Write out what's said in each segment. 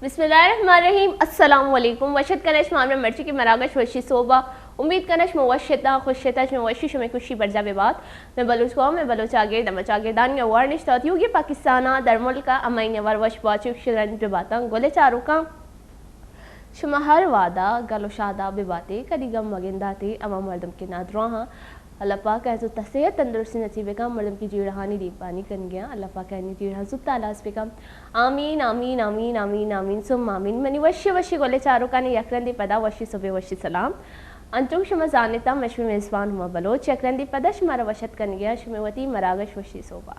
بسم اللہ الرحمن الرحیم۔ السلام علیکم۔ وش اتک کناں شما ہمے مرچی کہ مراگش وشی صحبا۔ امید کناں شما وش اتاں، خوش اتاں، شما وشی، شمے خوشی برجا ببات۔ مئے بلوچ قوم، مئے بلوچ چاگرد، ہما چاگردانی اوار نشتہ اتیوگی پاکستانا، در ملکا، ہمائی نیوار وش باچ و شگرنج بباتاں۔ گل چاروکاں، شما ہر وہدا گل و شادا بباتے، کدی غم مگنداتے، ہما مردم کہ نادراہاں۔ اللہ پاک ء زوت صحت تندرستی نصیب بکن، مردم کہ جیڑہانی دیمپانی کنگیاں، اللہ پاک ء آنی جیڑہاں زوت ہلاس بکن۔ آمین، آمین، آمین، آمین، آمین، ثم آمین۔ منی وشی وشی گل چاروکانی یک رندی پدا وشی صبح وشی سلام۔ انچو کہ شما زانتاں، من شمے میزبان ہما بلوچ، یک رندی پدا شمارا وش اتک کنگیاں شمے وتی مراگش وشی صحبا۔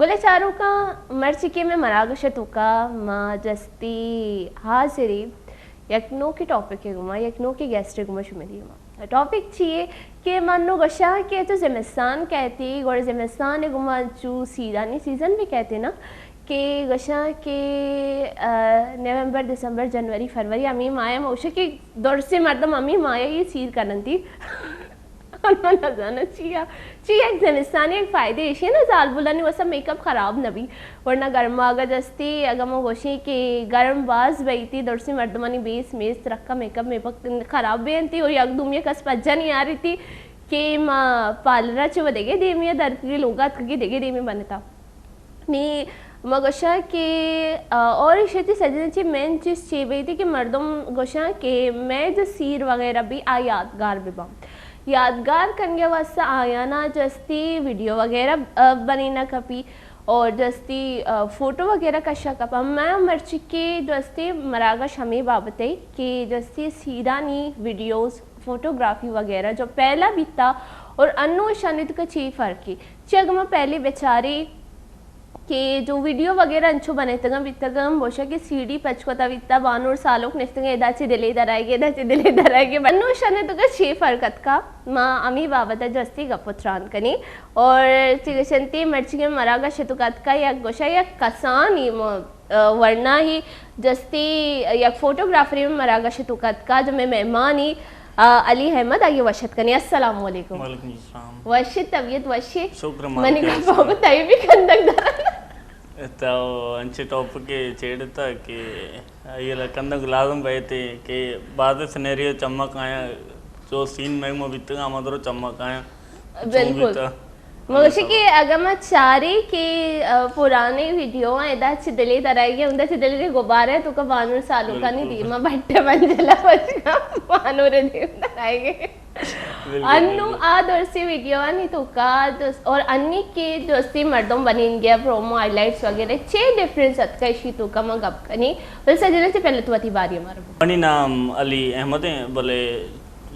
گل چاروکاں، مرچی کہ مئے مراگش توکا ما جستی حاضری یک نوکیں ٹاپک ء گوما، یک نوکیں گیسٹ ء گوما شمے دیما۔ ٹاپک چی یے کہ من نوں گوشاں کہ تو زمستان کئیتی، گڑا زمستان ء گوما چو سیرانی سیزن بھی کئیتی نا، کہ گوشاں کہ، آ، نومبر، دسمبر، جنوری، فروری، ہمے ماہ ء ما گوشاں کہ درسیں مردم ہمے ماہ ء سیر کننتی۔ من نزاناں چیا۔ چی یک زمستانی یک فائدہ ایشی نا، زالبولانی واسطہ میک اپ خراب نہ بی۔ ورنہ گرماگا جستی، اگاں ما گوشیں کہ گرم باز بیتی، درسیں مردمانی بیس میس ترکا میک اپ میک اپ خراب بینتی و یک دومی کس پجا نیاریتی کہ ما پارلرا چہ و دگہ دیمی درتگی لوگا اتکگی دگہ دیمی بنتا۔ نی ما گوشاں کہ، آ، اور ایشی چی سجن چی مین چیز چی بیتی کہ مردم گوشاں کہ مئے جو سیر وغیرہ بھی آ یادگار بباں۔ یادگار کنگے واسطہ آیانا جستی ویڈیو وغیرہ، آ، بنینا کپی اور جستی، آ، فوٹو وغیرہ کشا کپا۔ میں مرچی کہ جستی مراگش ہمیں بابت ہے کہ جستی سیرانی ویڈیوز، فوٹوگرافی وغیرہ جو پہلا بیتا اور انو اشانی تو چی فرق ہے؟ چی اگر میں پہلے بیچاری کہ جو ویڈیو وغیرہ انچو بنیتگاں بیتگاں، بوشا کہ سی ڈی پچ کتا بیتا، بانور سالوک نشتگاں، ادا چہ دلے درائیگے، ادا چہ دلے درائیگے۔ انو شنے تو کہ چی فرق اتکا، ما امی بابت جستی گپ و تران کنی۔ اور چی گشنتی مرچی کہ مراگش تو کتکا یک گوشا یک کسانی م-، آ، ورنا ہی جستی یک فوٹوگرافری مراگش تو کتکا جو میں مہمانی آ، علی احمد، آئی وش اتک کنی۔ السلام علیکم۔ وعلیکم السلام۔ وشی، طبیعت وشی؟ شکر منی مالک گپ احسان۔ بابت آئی بھی کندگ دارن۔ تو انچے ٹاپک چیڑتا کہ آئی کندگ لازم بیتے کہ بعض سینیریو چمک آیا، جو سین میں بیتگا ہما درو چمک آیا۔ چون بالکل۔ بیتا؟ مگوشی کہ اگاں ما چاری کہ، آ، پرانے ویڈیو آں، ادا چہ دلے درائیگے، اوندا چہ دلے غبارے تو کہ بانور سالوکانی بالکل۔ دیما بٹے منجلا پچ کن بانور دیم درائیگے۔ بالکل، انو بالکل۔ آ درسی ویڈیو آنی تو کا درس-، اور انی کہ درسی مردم بنین گیا، پرومو، ہائی لائٹس وغیرہ، چے ڈفرنس اتکا اشی تو کا ما گپ کنی، بل سجنا چہ پہلے تو وتی باری مارا بگو۔ منی نام علی احمد ہیں، بلے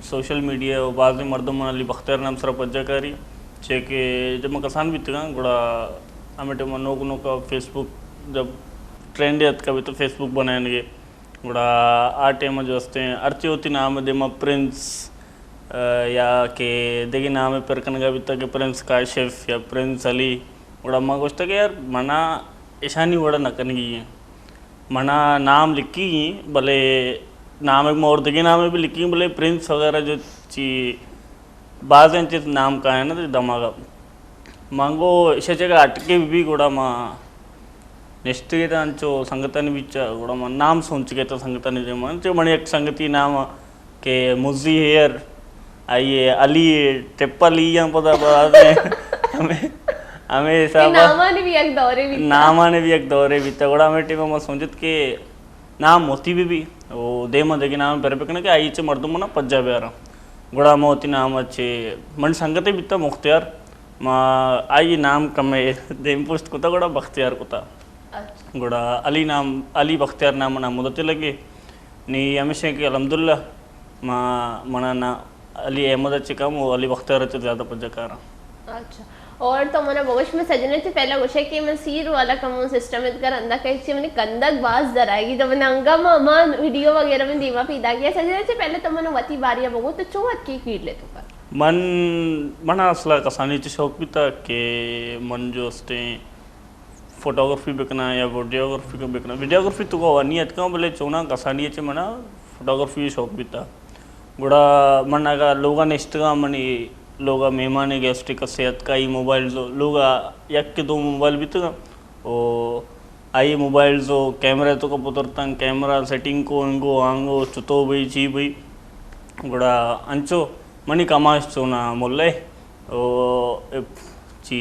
سوشل میڈیا و بازیں مردم من علی بختیار نام سرا پجا کاری، چے کہ جب من کسان بیتگاں، گڑا ہمے ٹائم نوک نوک فیس بک جب ٹرینڈ اتکا بیتو فیس بک بنائینگے، گڑا آ ٹائم جو استیں ہرچی وتی نام دیما پرنس، آ، یا کہ دگہ نام پر کنگا بیتا کہ پرنس کاشف یا پرنس علی، گڑا ما گوشتا کہ یار منا اشانی وڑا نہ کنگی ہیں۔ منا نام لکھی گی، بلے نام ایک ما اور دگہ نام بھی لکھی گی، بلے پرنس وغیرہ جو چی بازیں چیز نام کا ہے نا دماغ۔ مانگو ایشے جگہ اٹکے بھی گڑا ما نشتگے تاں انچو سنگتانی بیچا، گڑا ما نام سوچگے تاں سنگتانی دیما۔ انچو منی یک سنگتی نام کہ مزی ہیئر، آئی علی ٹرپل ای ہم پدا بازیں۔ ہمیں، ہمیں حساب نامانی بھی یک دورے بیتا۔ نامانی بھی یک دورے بیتا۔ گڑا ہمیں ٹائم ما سوچت کہ نام وتی بہ بی، او دیما دگہ نام پر بکناں کہ آئی چہ مردم منا پجا بیاراں۔ گڑا ما وتی نام چہ من سنگتے بیتا مختیار، ما آئی نام کمے دیم پشت کتا، گڑا بختیار کتا۔ اچھا۔ گڑا علی نام، علی بختیار نام منا مدتے لگے۔ نی ہمیشہ کہ الحمدللہ ما، منا نا علی احمد چہ کم و علی بختیار چہ زیادہ پجا کاراں۔ اچھا۔ اور تو منا بگوش، من سجنے چہ پہلا گوشے کہ من سیر والا کمو سسٹم ات کر اندا کہ چہ منی کندگ باز درائیگی، تو من انگا ما، ما ویڈیو وغیرہ من دیما پیدا کیا۔ سجنے چہ پہلا تو منا وتی باریا بگو، تو چو ات کی فیلڈ ات کر؟ من، منا اصلا کسانی چہ شوق بیتا کہ من جو استیں فوٹوگرافی بکناں یا ویڈیوگرافی بکناں۔ ویڈیوگرافی تو کو نی اتکاں، بلے چوناں کسانی چہ منا فوٹوگرافی شوق بیتا۔ گڑا من اگا لوگا نشتگاں، منی لوگا مہمانے گیسٹ کسے اتکا، ای موبائل لوگا یک کہ دو موبائل بیتگاں۔ او آئی موبائلز و کیمرہ توکا پترتن، کیمرہ سیٹنگ کو، انگو آنگو، چتو بئی، چی بئی۔ گڑا انچو منی کماش چونا ملے، او، چی،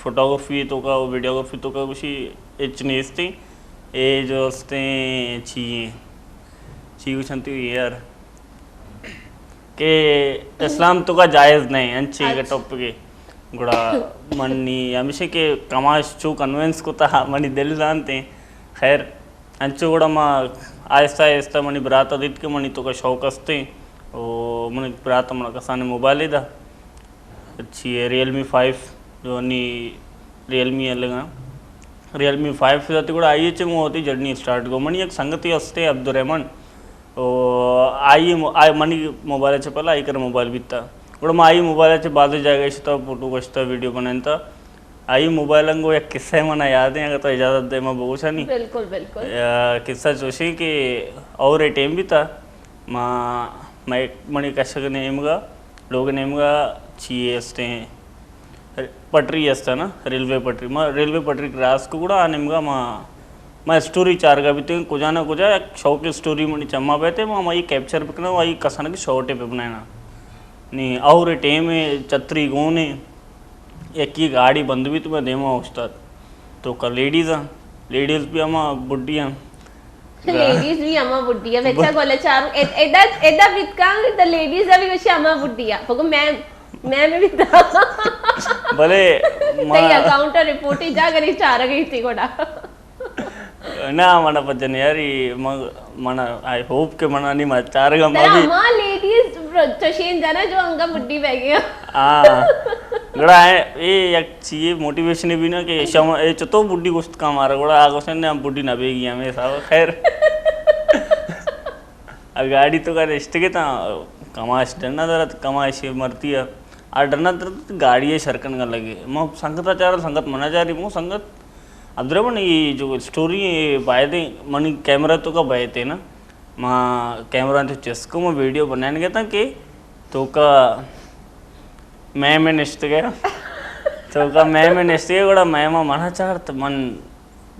فوٹوگرافی توکا و ویڈیوگرافی توکا گوشی ہچ نیستی۔ اے جو استیں چی، چی گوشنتی یار، کہ اسلام توکا جائز نہیں، انچی اچھا۔ ٹاپک ہے۔ گڑا منی ہمیشہ کہ کماش چو کنوینس کتا، منی دل زانتے۔ خیر، انچو گڑا ما آہستہ آہستہ منی برات دیت کہ منی توکا شوق استیں، او منی برات من کسانے موبائل دا، چی ہے، ریئلمی فائیو، جو نی ریئلمی ہے لگا، ریئلمی فائیو دا۔ گڑا آئی چے مو ہوتی جرنی سٹارٹ کو۔ منی ایک سنگتی استے عبدالرحمن، او آئی مو-، آئی منی موبائل چے پہلا آئی کر موبائل بیتا۔ گڑا ما آئی موبائل چے بازی جاگہ شتا، فوٹو گشتا، ویڈیو بنائنتا۔ آئی موبائل انگو یک قصہ منا یاد ہے، اگر تو اجازت دے ما بگوشانی۔ بالکل، بالکل۔ یا قصہ چوشی کہ اور اے ٹائم بیتا، ما، ما ایک منی کشک نیمگا، لوگ نیمگا چی استے ہیں، پٹری است نا، ریلوے پٹری۔ ما ریلوے پٹری کراس کو گڑا آ نیمگا ما، ما اسٹوری چارگا بیتے، کجا نہ کجا یک شوق اسٹوری منی چما بیتے، ما، ما یہ کیپچر بکنا، آئی کسانہ کی شارٹ پہ بنائنا۔ نی اور ٹیم چتری گونے، یکی گاڑی بند بیت، ما دیما اوشتات۔ توکا لیڈیز آں، لیڈیز بھی ہما بڈی آں۔ لیڈیز بھی ہما بڈی آں، بچا گولا چار، ادا، ادا بیت کان، دا لیڈیز بھی وشی ہما بڈی آں۔ بگو میں، میں بھی بیتا۔ بلے، تئی اکاؤنٹ رپورٹ ہی جا گری چارگی تھی گوڑا۔ نہ، منا پجن یاری، من، منا، آئی ہوپ کہ منا نی ما چارگا ما ترا بھی۔ ہما لیڈیز چشین جانا جو انگا بڈی بہ گیا۔ ہاں۔ گڑا اے، اے یک چیئے موٹیویشن بھی نا کہ شما، اے چتو بڈی گوشت کا مارا، گڑا آ گوشن نے ہم بڈی نہ بیگی ہمیں صاحب۔ خیر۔ آ گاڑی توکا نشتگے تا کماش ڈنا درت، کماش مرتی ہے۔ آ ڈنا درت گاڑی شرکن کا لگے۔ ما سنگت چارا، سنگت منا چاری، مو سنگت عبدالرحمن، یہ جو اسٹوری ہے، یہ بایدیں منی کیمرہ توکا بایتے نا، ما کیمرہ تو چست کو، ما ویڈیو بنائن گیا تا کہ توکا میں، میں نشت گیا۔ توکا میں، میں نشت گیا، گڑا میں، ما منا چارت، من،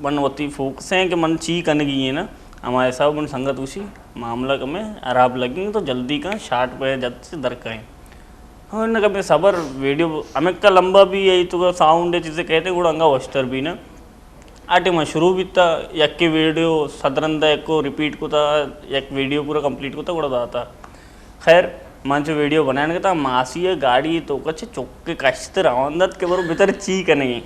من وتی فوکس ہیں کہ من چی کنگی ہے نا، ہما حساب من سنگت گوشی، معاملہ کمیں خراب لگیں تو جلدی کن شارٹ پہ جت سے در کہیں۔ ہاں، نہ کبھی صبر، ویڈیو ہمیں کا لمبا بھی ہے، تو ساؤنڈ ہے، چیزیں کہتے ہیں، گڑا انگا وشتر بھی نا۔ آ ٹائم شروع بیتا، یکے ویڈیو صد رندا یکو ریپیٹ کتا، یک ویڈیو پورا کمپلیٹ کتا، گڑا داتا۔ خیر، من چو ویڈیو بنائن گتا، ماسی گاڑی توکا چہ چک کشت روان دات کہ برو بتر چی کنگی۔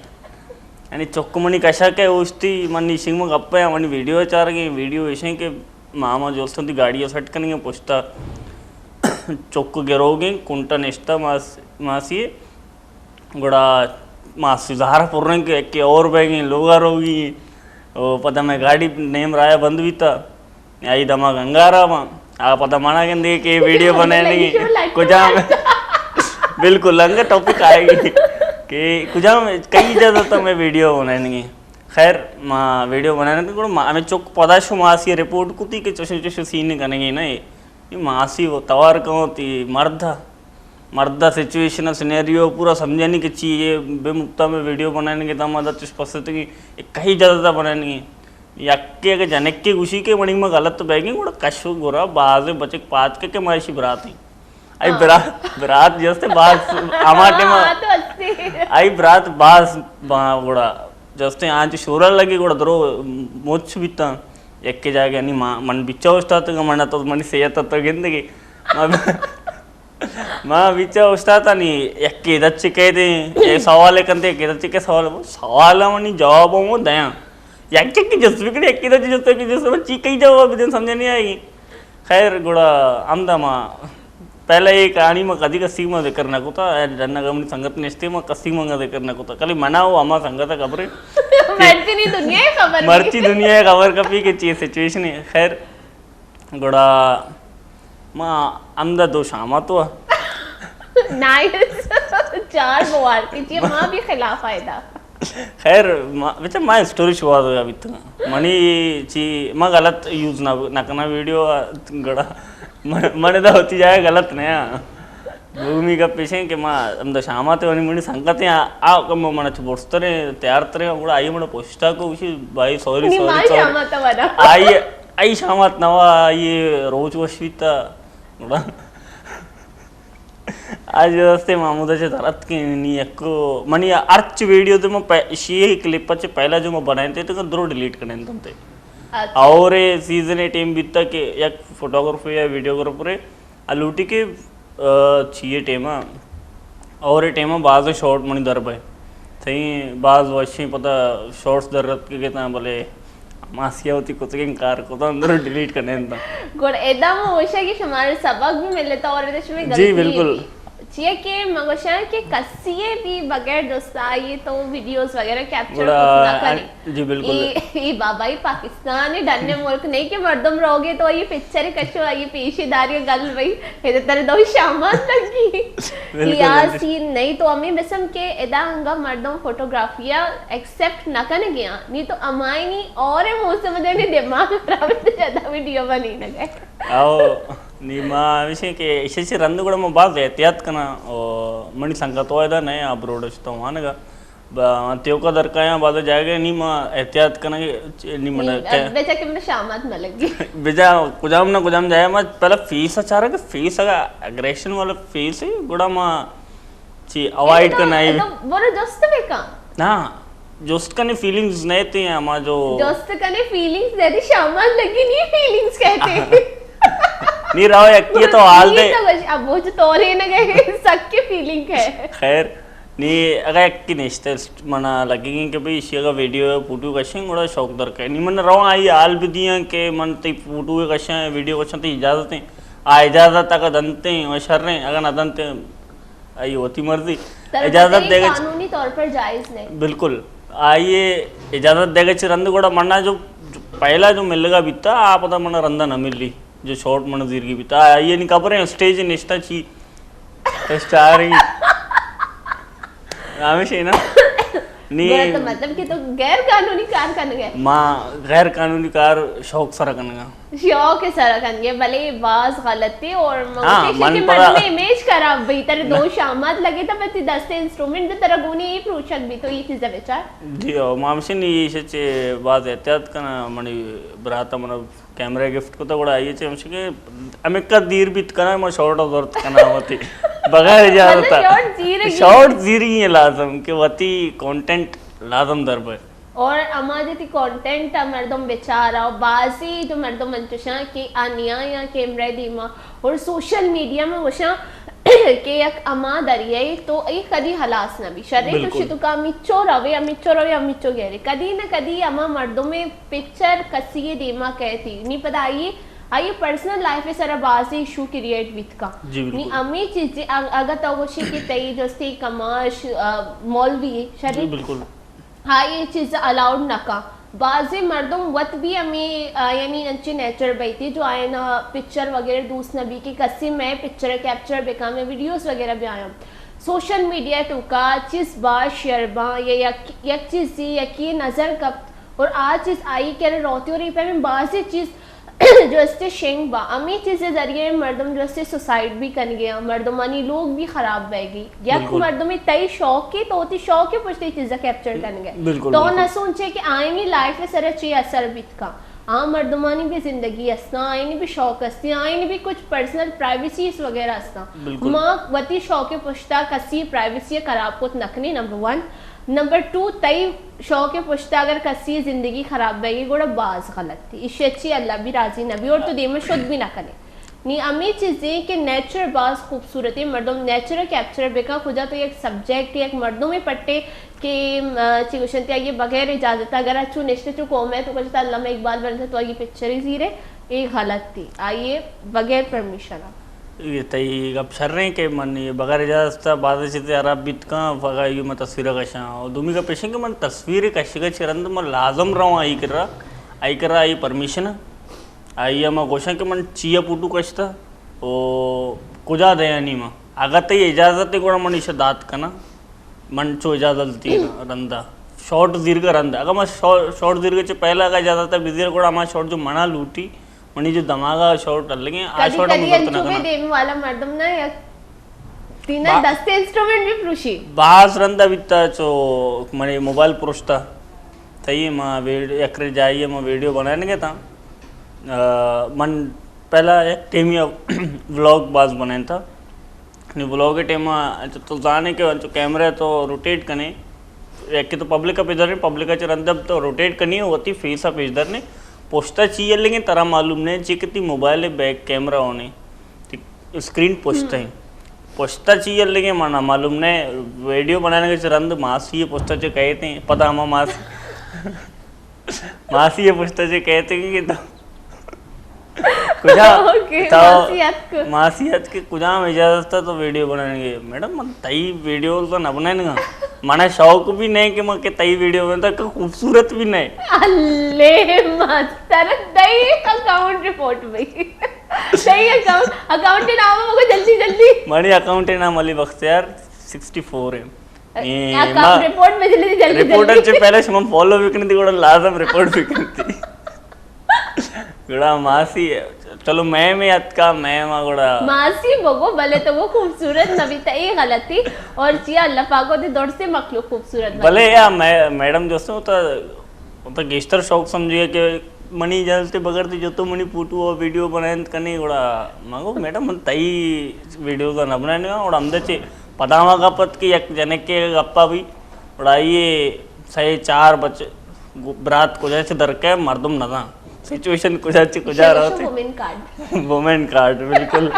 یعنی چک منی کشا کہ اوشتی، من نیشنگ من گپا یا منی ویڈیو چارگی، ویڈیو ایشیں کہ ماما جوستن تی گاڑی سیٹ کنگی پشتا چک گروگیں کنٹا نشتا ماس-، ماسی۔ گڑا ما سزار پریں کہ یکے اور بیگیں لوگا روگی۔ او پدا میں گاڑی نیم رایا بند بیتا۔ آئی دما گنگارا ما۔ آ پدا منا گندے کہ ویڈیو بنائیں گے۔ کجام؟ بالکل، لنگا ٹاپک آئے گی کہ کجام، کئی اجازت میں ویڈیو بنائیں گے۔ خیر، ما ویڈیو بنائیں گے، گڑا ما ہمیں چک پدا شو ماسی رپورٹ کتی کہ چشو چشو سین کنگے نا۔ یہ ماسی وہ توار کہوں تی مرد، مرد سچویشن سینیریو پورا سمجھانی کہ چی یہ بے مکتا میں ویڈیو بنائیں گے، تم ادا چش پستے کہ کہیں جلد بنائیں گے۔ یکے کہ جنک کے گوشی کہ منی ما غلط بہ گئے، گڑا کشو گڑا باز بچک پات کے کہ ماشی برات ہیں۔ آئی ہاں۔ برات، برات جستے باز ہما ٹائم ہاں، تو ہستے۔ آئی برات باز با-، گڑا جستے آنچ شورا لگی گڑا درو مچ بیتا۔ یکے جاگہ نی ما-، من بچا استاد، من تو منی صحت تو گندگی۔ ما ما بچا استاد نی یکے دچ کہہ دیں، اے سوال کنتے، یکے دچ کے سوال، سوال منی جواب ہوں دیاں۔ یک یک جس بکڑے، یکے دچ جس کے جس، چی کئی جواب دیں سمجھ نہیں آئی۔ خیر، گڑا ہمدا ما پہلے ایک آنی ما کدی کسی ما ذکر نہ کوتا، اے جنگ منی سنگت نشتے ما کسی ما ذکر نہ کوتا۔ کلی منا ہو ہما سنگت خبریں۔ مرچی نی دنیا خبر۔ مرچی دنیا خبر کپی کہ چی سچویشن ہے۔ خیر، گڑا ما ہمدا دو شام تو۔ نائس۔ چار مبارکی چی، ما بھی خلاف آئے دا۔ خیر، ما، بچا ما اسٹوری شواز ہویا بیتگا۔ منی چی، ما غلط یوز نہ، نہ کنا ویڈیو، گڑا من، من دا ہوتی جائے غلط نیا۔ دومی گپ ایش انت کہ ما ہمدا شامات ء ونی منی سنگت آ، آ کم من چ برزتریں، تیار تریں، گڑا آئی من پشتا کو گوشی، بھائی سوری، نی سوری، ما سوری۔ شامات ء ورا۔ آئی، آئی شامات نوا، آئی روچ وش بیتا۔ گڑا آج دستے محمود چہ درت کہ نی یکو منی ہرچ ویڈیو تے من پہ-، شی کلپ چہ پہلا جو من بنائیں تے تو درو ڈیلیٹ کریں تم تے۔ اچھا۔ اور سیزن ٹیم بیتا کہ یک فوٹوگرافر یا ویڈیوگرافر ء لوٹی کہ، آ، چیئے ٹیم ء، اور اے ٹیم ء باز شارٹ منی در بئے۔ تئی باز وشیں پدا شارٹس در رت کہ گتاں، بلے ماسیا وتی کتگیں کار کتاں، اندر ڈیلیٹ کرنے انت۔ گڑ ادا من گوشاں کہ شمارا سبق بھی ملتا اور ادا شمئے جی، غلطی بالکل۔ بھی۔ چیئے کہ من گوشاں کہ کسی بھی بغیر دوستائی تو ویڈیوز وغیرہ کیپچر گڑا نہ کریں۔ جی، بالکل۔ ای، ای بابا، ای پاکستان ڈن ملک نہیں کہ مردم روگے تو یہ پکچر کشو، یہ پیشی داری گل بھائی، یہ تر دو شامات لگی۔ بالکل، یہ آ بالکل۔ سین نہیں تو ہمیں بسم کہ ادا انگا مردم فوٹوگرافیا ایکسپٹ نہ کن گیا، نہیں تو امائنی اور موسم دے دماغ خراب تو زیادہ ویڈیو بنی نہ گئے۔ او، نی ما ہمیشہ کہ ایشے سے رند گڑا ما باز احتیاط کنا، او منی سنگت تو ادا نہیں ابروڈ تو وانگا۔ با-، تیوکا درکایاں بازا جاگہ نی ما احتیاط کنگے، نی من نی، کہ اب بچا کہ من شامات نہ لگی۔ بجا کجام نہ کجام جایا ما پہلا فیس اچارا کہ فیس اگا اگریشن والا فیس ہے، گڑا ما چی اوائڈ تو، کرنا ہے۔ تو برو جست بکا۔ ہاں، جست کنے فیلنگز نہیں تھے ہما جو جست کنے فیلنگز نہیں تھی، شامات لگی نی فیلنگز کہتے۔ نی راو یک یہ تو حال دے۔ تو بس اب وہ جو تو لینے گئے، سک کے فیلنگ ہے۔ خیر، نی اگہ یکے نشتہ منا لگگیں کہ بھئی ایشی اگہ ویڈیو فوٹو کشیں گڑا شوق در کئے۔ نی من رواں آئی حال بدیاں کہ من تئی فوٹو کشاں، ویڈیو کشاں، تئی اجازت ایں؟ آ اجازت اگہ دنتیں و شریں، اگہ نہ دنتیں آئی وتی مرضی۔ ترا اجازت پتہ ہے دے گا۔ قانونی طور پر جائز نہیں۔ بالکل۔ آئیے اجازت دے گا چہ رند گڑا منا جو، جو پہلا جو ملگا بیتا، آ پدا منا رندا نہ ملی۔ جو شارٹ من زیرگی بیتا، آئیے نی خبریں اسٹیج نشتہ چی اسٹارنگ۔ ہمیشہ نا۔ نی گڑا تو مطلب کہ تو غیر قانونی کار کنگے؟ ما غیر قانونی کار شوق سرا کنگا۔ شوق سرا کنگے، بلے باز غلط ہے اور ہاں، من پدا امیج خراب بھی۔ ترے دو شامات لگے تا پتی دست انسٹرومنٹ دے ترا گونی ہی پروشک بھی تو یہ چیزیں بچار۔ جی، او، ما ہمشن یہ چے باز احتیاط کنا، منی براتا منا کیمرہ گفٹ کتا گڑا آئیے چے ہمشہ کہ ہمکہ دیر بیت کنا، ما شارٹ زرت کنا وتی بغیر اجازت۔ مطلب شارٹ زیرگی۔ شارٹ زیرگی ہے لازم کہ وتی کانٹینٹ لازم در بئے۔ اور اما جتی کانٹینٹ مردم بچارا، بازی جو مردم انچشاں کہ آ نیا یا کیمرہ دیما اور سوشل میڈیا میں وشاں کہ یک اما دریائے تو ای کدی ہلاس نہ بی۔ شرے تو بالکل۔ شتو کا امیچو روے، امیچو روے، امیچو گہرے۔ کدی نہ کدی اما مردم پکچر کسی دیما کہتی۔ نی پدا آئی، آئی پرسنل لائف سر بازی ایشو کریئیٹ بیت کا۔ جی، بالکل۔ نی امی چیز اگ-، اگر تو گوشی کہ تئی جستی کماش، آ، مولوی شرے۔ جی، بالکل۔ ہاں، یہ چیز الاؤڈ نہ کا۔ بازیں مردم وت بھی ہمیں، آ، یعنی انچیں نیچر بیتی جو آئینا پکچر وغیرہ دوست نہ بی کہ کسی میں پکچر کیپچر بکا، میں ویڈیوز وغیرہ بھی آیا۔ سوشل میڈیا تو کا چیز با شیئر با یا یک، یک چیز سی یکی نظر کپت اور آ چیز آئی کرے روتی اور یہ پہ میں بازیں چیز جو استے شنگ با، ہمیں چیزیں ذریعے مردم جو استے سوسائڈ بھی کن گیا، مردمانی لوگ بھی خراب بہ گئی۔ یک بالکل۔ مردمے تئی شوق کے تو وتی شوق کے پشتے چیزا کیپچر کن گئے۔ بالکل، تو بالکل۔ نہ سوچے کہ آئینی لائف سر چی اثر بیت کا۔ آ مردمانی بھی زندگی استا، آئینی بھی شوق استی، آئینی بھی کچھ پرسنل پرائیویسیز وغیرہ استا۔ بالکل۔ ما وتی شوق پشتا کسی پرائیویسی خراب کت نکنی، نمبر ون۔ نمبر ٹو، تئی شوق پشتا اگر کسی زندگی خراب بہ گئی، گڑا باز غلط تھی۔ ایشی اچھی اللہ بھی راضی نہ بی اور تو دیما شد بھی نہ کنے۔ نی ہمیں چیزیں کہ نیچر باز خوبصورت ہے، مردم نیچر کیپچر بکا، کجا تو یک سبجیکٹ، یک مردم پٹے کہ، آ، چی گوشن تے آئیے بغیر اجازت اگر اچو نشتے چو قوم ہے تو کجا تو علامہ اقبال بنتا تو آئیے پکچر ہی زیرے، یہ غلط تھی، آئیے بغیر پرمیشن۔ یہ تئی گپ شریں کہ من یہ بغیر اجازت تا بعض چیزیں خراب بیت کاں، فقط یہ من تصویر کشاں۔ اور دومی گپ ایشیں کہ من تصویر کشگا چہ رند من لازم رواں آئی کرا، آئی کرا آئی پرمیشن، آئی ما گوشاں کہ من چیا فوٹو کشتا او کجا دیانی ما۔ اگر تئی اجازت ہے گڑا من ایشا دات کنا۔ من چو اجازت دی رندا۔ شارٹ زیرگا رندا۔ اگر ما شارٹ، شارٹ زیرگا چہ پہلا اگر اجازت ہے بزیر گڑا ما شارٹ جو منا لوٹی، منی جو دماغا شارٹ ڈلگیں، آ کدی شارٹ کدی من زرت نہ انچو بھی کنا۔ دیمی والا مردم نہ یک تینا با- دست انسٹرومنٹ بھی پروشی؟ باز رندا بیتا، چو منی موبائل پروشتا۔ تئی ما ویڈ-، یکرے جائی ما ویڈیو بنائنگے تا۔ آ، من پہلا یک ٹیمی ولاگ باز بنائن تا۔ نی ولاگ ٹیم تو زانے کہ انچو کیمرہ تو روٹیٹ کنے، یکی تو پبلک پیش دارنے، پبلک چ رندب تو روٹیٹ کنی ہوتی، فیس پیش دارنے، پشتا چی ہے، لیکن ترا معلوم نہیں چی کہ تی موبائل بیک کیمرہ ہونے۔ اسکرین پشت ہیں۔ پشتا چی ہے لگے منا معلوم نہیں۔ ویڈیو بنانے کے چ رند ماسی ہے پشتا چ کہتے ہیں، پتہ ہما ماسی، ماسی ہے پشتا چ کہتے ہیں کہ تو کجا اوکے، تو ماسی اتک۔ ماسی اتک کہ کجا میں اجازت ہے تو ویڈیو بنانے کے۔ میڈم، من تئی ویڈیو تو نہ بنائیں گا۔ منا شوق بھی نہیں کہ میں کہ تئی ویڈیو میں تو خوبصورت بھی نہیں۔ اللہ مستر، تئی اکاؤنٹ رپورٹ بھئی۔ صحیح اکاؤنٹ، اکاؤنٹ نام ہے، مگو جلدی، جلدی۔ ماڑی اکاؤنٹ نام علی بختیار سکسٹی فور ہے۔ اے، اکاؤنٹ ما رپورٹ میں جلدی، جلدی، رپورٹ جلدی۔ اچھے پہلے شما فالو بھی کرنی تھی، گڑا لازم رپورٹ بھی کرنی تھی۔ گڑا ماسی ہے۔ چلو، میں، میں اتکا، میں ما گڑا۔ ماسی بگو، بلے تو وہ خوبصورت نبی تا، اے غلطی۔ اور چیا اللہ پاک کو دے دور سے مخلوق خوبصورت بنے۔ بلے یا میں، میڈم جو سو تو، تو گیشتر شوق سمجھے کہ منی اجازت بغیر تے جو تو منی فوٹو اور ویڈیو بنائیں کنے گڑا مانگو میڈم من تئی ویڈیو کا نہ بنائیں گا اور ہم دے چے پتہ ما گپت کہ یک جنے کے گپا بھی اڑائی سہ چار بچ برات کجا چے درکے مردم نہ دا سچویشن کجا چے کجا رہتے۔ Women card. وومن کارڈ، بالکل۔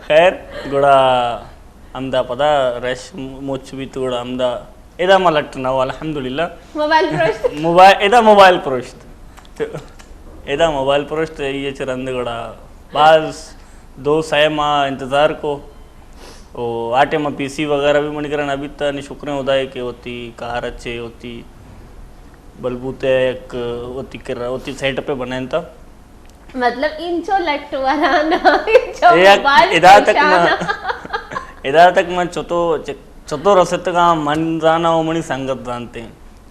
خیر، گڑا ہمدا پدا رش مچ بیت گڑا ہمدا ادا ما لٹ نہ الحمدللہ۔ موبائل پروشت۔ موبائل، ادا موبائل پروشت۔ ادا موبائل پروشت، یہ چہ رند گڑا باز دو سہ ماہ انتظار کو۔ او آ ٹائم پی سی وغیرہ بھی منی کرا نہ بیتا، نی شکریں خدائے کہ ہوتی کار اچھے ہوتی بلبوتے ایک ہوتی کرا ہوتی سیٹ پہ بنائیں تا۔ مطلب، انچو لٹ ورانا، انچو اے یک موبائل ادا تک ما، پریشانا۔ ادا تک من چتو، چ-، چتو رسیتگاں، من زانا و منی سنگت زانتے۔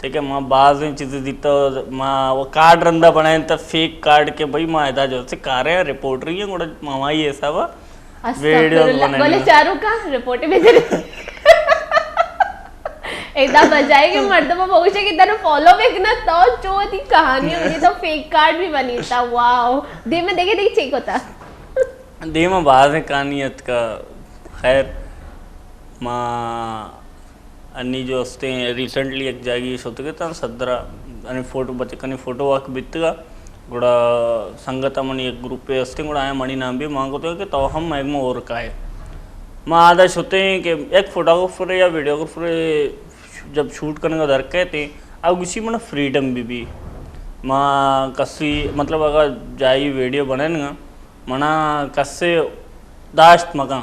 ٹھیک ہے، ما بازیں چیزیں دیتا، ما وہ کارڈ رندا بنائیں تا فیک کارڈ کہ بھئی ما ادا جو سے کارے ہیں، رپورٹری ہیں، گڑا ما ہمائی حساب استغفر ویڈیوز اللہ۔ بنائیں۔ بولے چاروں کا رپورٹ میں دے۔ ادا بجائے کہ مردم بوشے کہ تنو فالو بکنت تو چو دی کہانی ہوئی تو فیک کارڈ بھی بنیتا۔ واو۔ دے میں دیکھے دیکھ چیک ہوتا۔ دیما بازیں کہانی اتکا۔ خیر، ما انی جو ہستیں ریسنٹلی یک جاگی شتگے تاں صدرا انی فوٹو بچکانی فوٹو واک بیتگا۔ گڑا سنگت منی یک گروپے ہستیں، گڑا آیا منی نام بھی مانگو تو کہ تو ہم میگما اور کائے۔ ما آدا شتیں کہ یک فوٹوگرافر یا ویڈیوگرافر جب شوٹ کنگا در کہتے، او گوشی منا فریڈم بھی بھی۔ ما کسی، مطلب، اگر جائی ویڈیو بنائیں گا، منا کسے داشت مکن۔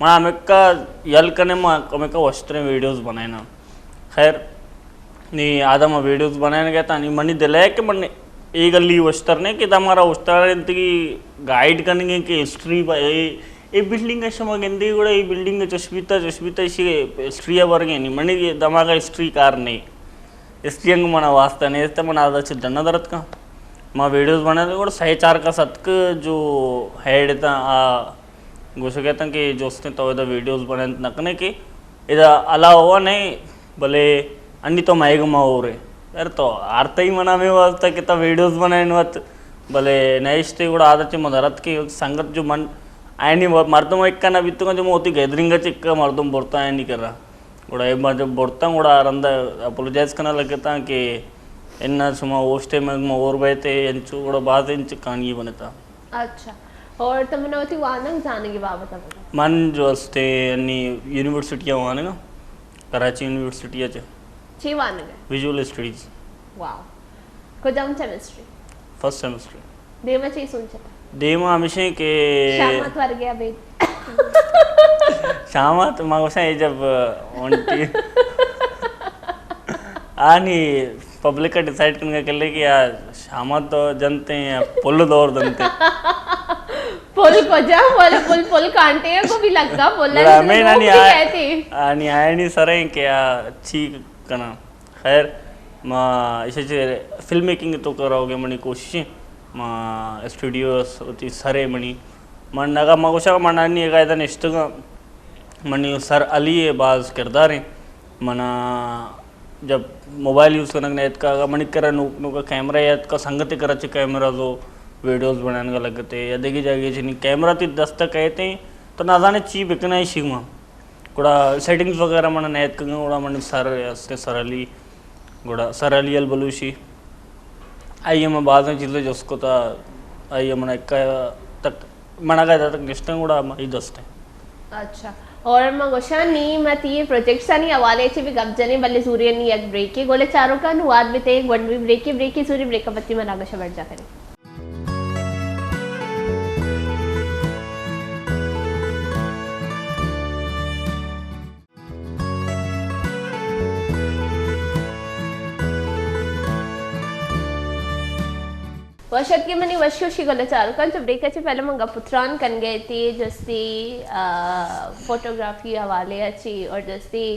منا ہمکا یل کنے، ما ہمکا وشتریں ویڈیوز بنائینا۔ خیر، نی آدم ویڈیوز بنائیں گے تا نی منی دل ہے کہ من اے گلی وشتر نے کہ تا مارا وشتر انتگی گائیڈ کنگے کہ ہسٹری با اے، اے بلڈنگ شما گندی گڑا اے بلڈنگ چشبیتا، چشبیتا اسی ہسٹری ورگے نی منی دماغ ہسٹری کار نہیں۔ ہسٹری انگ منا واسطہ نیست، من آدا چہ ڈنا درت کن۔ ما ویڈیوز بنائے گڑا سہ چار کس اتک جو ہیڈ تا آ گوشگ اتن کہ جوستیں تو ادا ویڈیوز بنائینت نہ کنے کہ ادا الاؤ نہیں، بلے انی تو مئیگ ما ہورے۔ یار تو آرتئی منا میں واسطہ کہ تا ویڈیوز بنائین وت، بلے نہ اشتے گڑا عادت چہ مدرت کہ سنگت جو من آئینی مردم ایک نہ بیتگا جو موتی گیدرنگ چکا مردم برتا آئینی کرا۔ گڑا اے ما جب برتاں گڑا رندا اپولوجائز کنگ لگتاں کہ انا شما اوشتے میں اور بیتے انچو گڑا باز انچ کہانی بنتا۔ اچھا، اور تو منا وتی وانگ زانگی بابت بتا۔ من جو استے انی یونیورسٹی وانگا، کراچی یونیورسٹی چے۔ چی وانگا؟ Visual studies. واو۔ کجام سیمسٹر؟ First semester. دیما چی سوچتا؟ دیما ہمیشہ کہ شامات ورگیا بیت۔ شامات ما گوشاں اے جب اونٹی آنی پبلک ڈیسائیڈ کنگا کلے کہ آ شامات تو جنتے ہیں یا پل دور دنتے۔ پل کجا؟ پل، پل، پل کانٹے کو بھی لگا، پل گڑا ہمیں نانی آ-، کہتے۔ آنی آئینی سریں کہ آ چی کنا۔ خیر، ما ایشی چے فلم میکنگ تو کراؤ گے منی کوشش ہے۔ ما اسٹوڈیوز وتی سرے منی، من اگاں من گوشاں، من انی اگاں ادا نشتگاں، منی سر علی ءِ باز کردار ایں۔ منا جب موبائل یوز کنگ نہ اتکا، اگاں منی کرا نوک نوک کیمرہ اتکا، سنگت کرا چہ کیمرہ زو ویڈیوز بنائینگا لگتے یا دگہ جاگہ چنی کیمرہ تی دست کئیتے تو نہ زانے چی بکنا ایشی ما۔ گڑا سیٹنگز وغیرہ من نہ اتکگاں، گڑا من سر است سر علی، گڑا سر علی البلوشی، آئی ءَ من بازیں چیزے جست کتا، آئی ءَ من اکا تک، من اگا ادا تک نشتاں گڑا من ای دست ایں۔ اچھا، اور من گوشاں نی ما تی پروجیکٹسانی حوالے چہ بھی گپ جنیں، بلے زوری نی یک بریکے گولے چاروکاں نوں واد بیتے، گونڈوی بریکے، بریکے زوری بریک ءَ پتی من آگا شبر جا کریں۔ وش اتکے منی وش وشی گل چاروکاں، چو بریک ءَ چہ پہلے من گپ ءُ تران کنگ ءَ تی جستی، آ، فوٹوگرافی حوالے ءَ چی اور جستی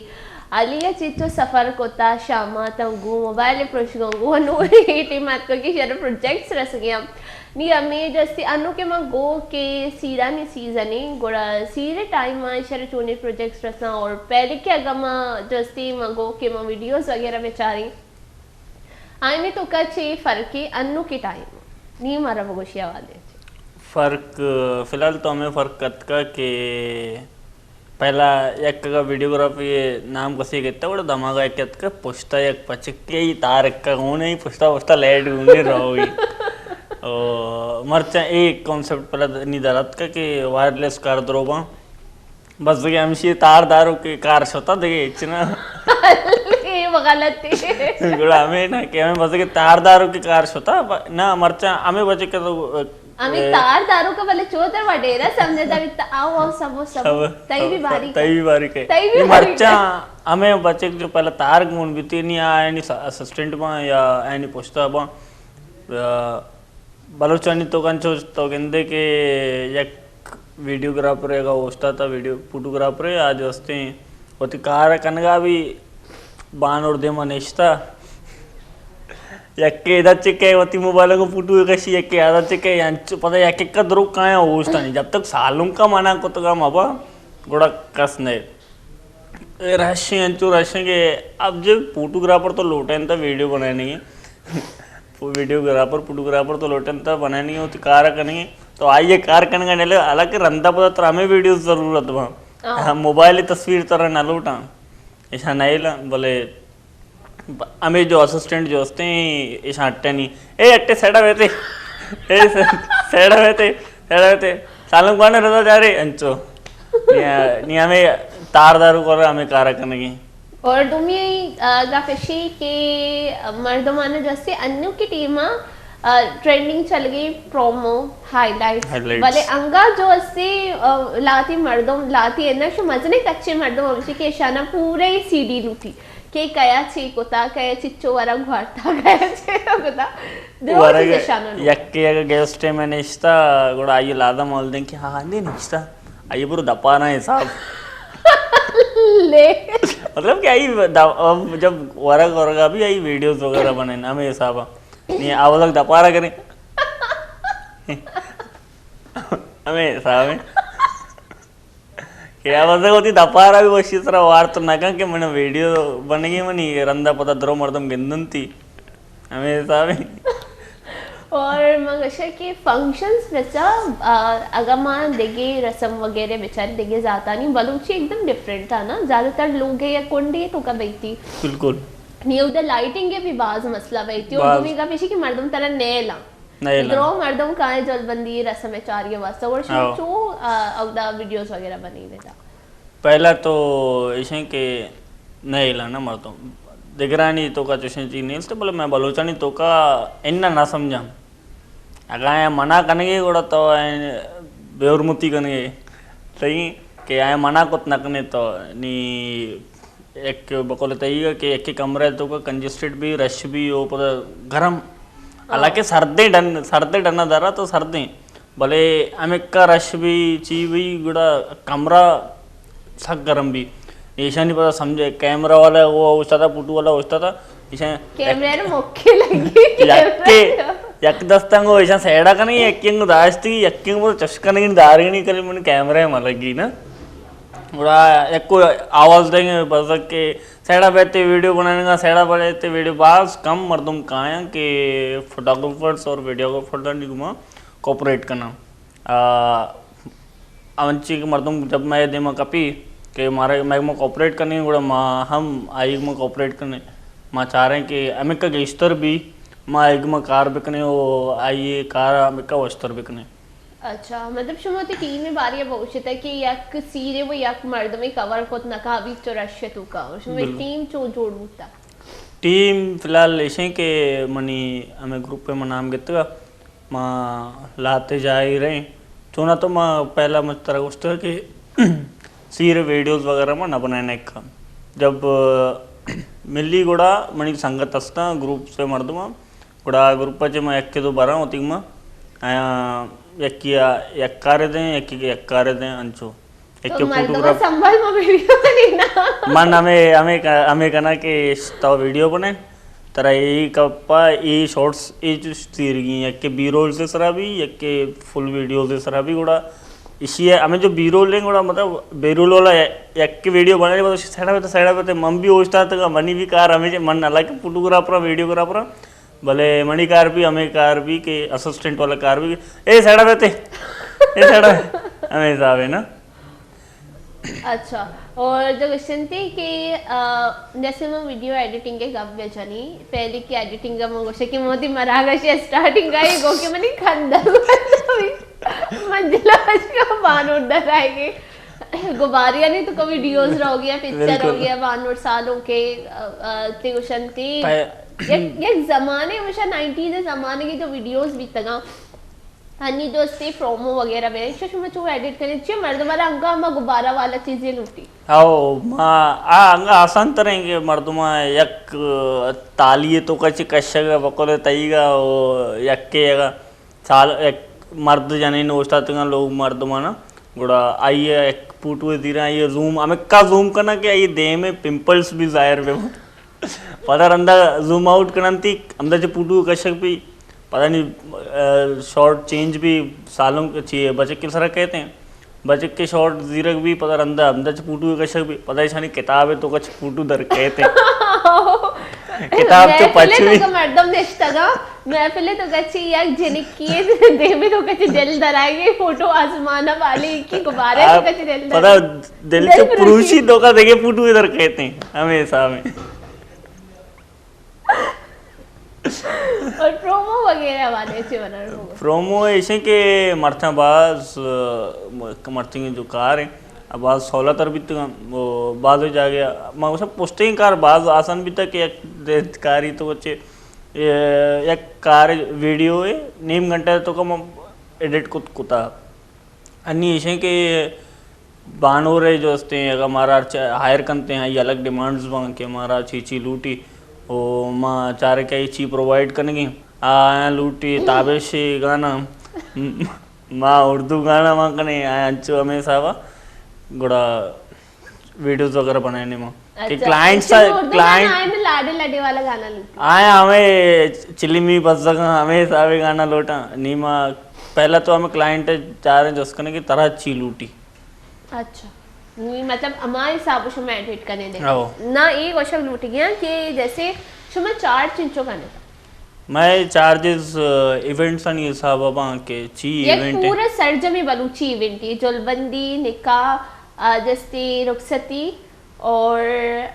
علی ءَ چی تو سفر کتا، شام ءَ تاں گوں موبائل پروشگاں گوں نو اے ٹیم اتکو کہ شر پروجیکٹس رسگیاں۔ نی ہمے جستی انو کہ من گو کہ سیرانی سیزن ایں، گڑا سیر ٹائم ءَ شر چونیں پروجیکٹس رساں اور پہلے کہ اگاں من جستی من گو کہ من ویڈیوز وغیرہ بچاریں، آئینی توکا چے فرقے انو کے ٹائم؟ نی مارا بگوشی حوالے چے۔ فرق، فی الحال تو ہمیں فرق اتکا کہ پہلا یک اگا ویڈیوگرافی نام کسی کتا، گڑا دماغا یک اتکا پشتا یک پچکے ای تار اکا گونے ای پشتا پشتا لائٹ گونے رہو ای۔ او مرچاں ایک کانسپٹ پہلا نی در اتکا کہ وائرلیس کار دروباں۔ بس دگہ ہمشی تار دارو کہ کار شتا دگہ ہچ نہ۔ اے غلط ہے۔ گڑا ہمیں نہ کہ ہمیں بس دگہ تار دارو کہ کار شتا، ب-، نہ مرچاں ہمیں وجہ کہ تو، ہمیں اے، تار دارو کا بلے چوتر وڈیرا سمجھتا بیتا، آؤ، آؤ، سبو، سبو۔ سب، تئی بھی سب، باری کا۔ تئی بھی باری کے۔ تئی بھی یہ باری مرچاں کا۔ ہمیں بچے جو پہلا تار گون بیتی نی آ، اینی س-، اسسٹنٹ باں یا اینی پشتا باں۔ آ، بلوچانی توکا انچو تو گندے کہ یک ویڈیوگرافرے اگا اوشتاتا، ویڈیو فوٹوگرافرے آ جو استیں وتی کار کنگا بھی بانور دیما نشتا، یکے ادا چکے وتی موبائل کو فوٹو کشی، یکے ادا چکے، انچو پتہ یک ایک درو کایاں اوشتانی، جب تک سالونکا منع کتگا مبا گڑا کس نے۔ اے رش ہیں، انچو رش ہیں کہ اب جو فوٹوگرافر تو لوٹیں تا ویڈیو بنانے کی، ویڈیوگرافر، فوٹوگرافر تو لوٹیں تا بنانے کی، تو کار کرنے کی، تو آئیے کار کرنے کا نہیں لے، حالانکہ رندا پتا ترا ہمیں ویڈیو ضرورت با۔ ہاں۔ ہم موبائل تصویر ترا نہ لوٹاں، ایشاں نہ ایلا، بلے ہمیں جو اسسٹنٹ جو ہستے ہیں، ایشاں اٹے نہیں، اے اٹے سیڑا بیتے، اے سیڑا بیتے، سیڑا بیتے، سالم کوانے رضا جا رہے، انچو۔ نی، نی ہمیں تار دارو کر ہمیں کارا کنگی۔ اور دومی، آ، گپ اشی کہ مردمان جستے انو کی ٹیما، آ، ٹرینڈنگ چل گئی promo, high lights. High lights. بلے انگا جو استے، آ، لاتی مردم، لاتی انشو مزنے کچے مردم ہمشی کہ شانا پورے سی ڈی لوٹی۔ کہ کیا چی کتا، کیا چچو ورگ وارتا، کیا چی کتا۔ درو ورگ چیز شانو۔ یکے اگہ گیسٹ میں نشتا، گڑا آئی لازم مول دیں کہ ہاں، ہاں، نہیں نشتا۔ آئی برو دپانا حساب۔ لے۔ مطلب کہ آئی دا-، اب جب ورگ ورگا بھی آئی ویڈیوز وغیرہ بنے نا، ہمیں حسابا۔ نہیں، آواز دپارا کریں۔ ہمیں حساب ہے۔ کہ آ بزگ وتی دپارا بھی وشی سرا وارت نہ کن کہ من ویڈیو بنگی منی رندا پدا درو مردم گندنتی۔ ہمیں حساب ہے۔ اور من گشا کہ فنکشنز بچا، آ، اگا ما دگے رسم وغیرہ بچار دگے ذاتانی بلوچی ایک دم ڈفرنٹ تھا نا، زیادہ تر لوگ یا کنڈے تو کا بیتی۔ بالکل۔ نیو دا لائٹنگ کے بھی بعض مسئلہ بیتی اور باز۔ دومی کا پیشی کہ مردم ترا نیلا۔ نہ ایلن۔ درو مردم کائیں جلبندی رسم چاری واسطہ، اور شو ہاں۔ چو، آ، اودا ویڈیوز وغیرہ بنی دیتا۔ پہلا تو ایشیں کہ نہ ایلن نا مردم۔ دگرانی تو کا چوشیں چیز نہیں، بلے میں بلوچانی تو کا ان نہ سمجھاں۔ اگاں آیاں منع کنگے گڑا تو آیاں بے حرمتی کنگے۔ صحیح کہ آیاں منع کت نہ کنے تو نی یک بقول تئیگا کہ یکے کمرہ تو کا کنجسٹڈ بھی، رش بھی، او پدا گرم۔ ہاں۔ حالانکہ سردیں ڈن، سردیں ڈن درا تو سردیں۔ بلے ہمکا رش بھی، چی بھی، گڑا کمرہ سک گرم بھی۔ ایشانی پدا سمجھے، کیمرہ والا وہ اوشتا تھا، فوٹو والا اوشتا تھا۔ ایشان کیمرہ نے موقع لگی، یکے، کیمرہ۔ یک دستاں گوں ایشاں سیڈا کنگی، یکیں گوں داشتی، یکیں گوں چش کنگی، دارگنی کلی من کیمرہ ءَ ملگی نا۔ گڑا یکو آواز دیں بزگ کہ سیڈا بیتے ویڈیو بنائینگا، سیڈا بیتے ویڈیو، باز کم مردم کایاں کہ فوٹوگرافرز اور ویڈیوگرافرز آنی گما کوپریٹ کناں۔ آ، انچی کہ مردم جب مئے دیما کپی کہ مارا، مئے گما کوپریٹ کنی، گڑا ما ہم آئی گما کوپریٹ کنیں۔ ما چاریں کہ ہمکا گیشتر بی، ما آئی گما کار بکنیں و آئی کار ہمکا وشتر بکنیں۔ اچھا، مطلب شما وتی ٹیم ءِ بارے ءَ بگوشت کہ یک سیرے و یک مردمے کور کت نہ کن، ابیت چو رش ءِ توکا۔ شما بالکل۔ ٹیم چون جوڑ بوتا؟ ٹیم فی الحال ایشیں کہ منی ہمے گروپ ءَ من نام گتگا، ما لہتے جاہی رہیں۔ چونا تو ما پہلا من ترا گوشتگا کہ سیر ویڈیوز وغیرہ ما نہ بنائیں ایکا۔ جب ملی گڑا منی سنگت ہستاں، گروپ سے مردماں، گڑا گروپ ءَ چہ ما یکے دو براں وتی ما آیاں یکی ءَ یک کارے دیں، یکی ءَ یک کارے دیں، انچو۔ تو یکے مردم فوٹوگراف سنبھال ما ویڈیو بنی نا۔ من ہمے، ہمے ک-، ہمے کناں کہ تو ویڈیو بنے، ترا اے کپا اے شارٹس اے چش تیرگی، یکے بی رولز سرا بی، یکے فل ویڈیوز سرا بی، گڑا ایشی ءَ ہمے جو بی رول ہیں، گڑا مطلب بی رول والا یک ویڈیو بنے، بس سیڈا پہ سیڈا پہ من بھی اوشتاتگا، منی بھی کار ہمے، من حالانکہ فوٹوگرافر، ویڈیوگرافر، بلے منی کار بھی ہمے کار بھی کہ اسسٹنٹ والا کار بھی، اے سیڈا بیتے، اے سیڈا، ہمے حساب ہے نا۔ اچھا، اور جو گوشنتی کہ، آ، جیسے من ویڈیو ایڈیٹنگ کے گپ بجنی، پہلے کی ایڈیٹنگ کا من گوشے کہ من وتی مراگش اسٹارٹنگ کا ہی گو کہ منی کندگ بند ہوئی۔ من جلا بچ کے بانور در آئے گے۔ گباریانی تو کوئی ویڈیوز رہو گیا، پکچر رہو گیا، بانور سالوں کے، آ، آ، تے گوشنتی۔ یک، یک زمانے، ہمیشہ نائنٹیز زمانے کی جو ویڈیوز بیتگاں، ہنی دوستی پرومو وغیرہ بے، شش میں چو ایڈٹ کریں، چھ مردم والا انگا ہما گبارہ والا چیزیں لوٹی۔ او، ما، آ، انگا آسان تریں کہ مردم یک، آ، تالی تو کچ کشگ بکل تئیگا، او، یکے اگا سال، یک مرد جنین اوشتاتگاں لوگ مردمانا، گڑا آئی یک پوٹو دیراں، آئی زوم، ہمکا زوم کنا کہ آئی دیم پمپلز بھی ظاہر بے۔ پدا رندا زوم آؤٹ کننتی، ہمدا چہ پوٹو کشگ بھی، پدا نی، آ، شارٹ چینج بھی سالوں چی بچک کے سرا کہتے ہیں۔ بچک کے شارٹ زیرگ بھی، پدا رندا ہمدا چہ پوٹو کشگ بھی، پدا ایشانی کتاب ہے تو کچھ پوٹو در کہتے ہیں۔ کتاب تو پچ بھی۔ مردم نشتگا، محفل تو کچھ یک جنکی ہے، دے میں تو کچھ دل درائے گے، فوٹو آسمان والے کی گبارے تو کچھ دل درائے۔ پدا دل چہ پروشی دھوکا دے کے پوٹو ادھر کہتے ہیں، ہمیں حساب ہے۔ اور پرومو وغیرہ والے چے بنا رہے ہو؟ پرومو ایسے کہ مرچاں باز، آ، مرچیں جو کار ہیں، باز سہولت تر بیتگاں، وہ باز جاگے، ما اسے پوسٹنگ کار باز آسان بیتا کہ یک کاری تو چے، اے، یک کار ویڈیو ہے، نیم گھنٹہ تو کم ایڈٹ کت کتا۔ انی ایشیں کہ بانورے جو استیں، اگاں مارا چ-، ہائر کنتے ہیں، آئی الگ ڈیمانڈز باں کہ مارا چی چی لوٹی، او ما چارے کہ چی پرووائیڈ کنگی، آ، آیاں لوٹی تابشی گانا، م-، ما اردو گانا ما کنے، آیاں انچو ہمیں حسابا، گڑا ویڈیوز وغیرہ بنائنے ما۔ کہ اچھا، کلائنٹ سا، اچھا، اردو گانا کلائنٹ آئے نا، لاڈے لاڈے والا گانا لوٹی۔ آیا ہمیں چلی می بزگاں، ہمیں حسابے گانا لوٹاں۔ نی ما پہلا تو ہمیں کلائنٹ چاریں جس کنے کہ ترا چی لوٹی۔ اچھا۔ نی مطلب ہما حساب شما ایڈٹ کنے دے۔ او۔ نہ اے گوشگ لوٹی گیا کہ جیسے شما چارج چنچو کنے؟ مئے چارجز، آ، ایونٹس آنی حساب ءَ باں کہ چی یک ایونٹ ہے۔ پورا سرجمی بلوچی ایونٹ ہے، جلبندی، نکاح، آ، جستی، رخصتی اور،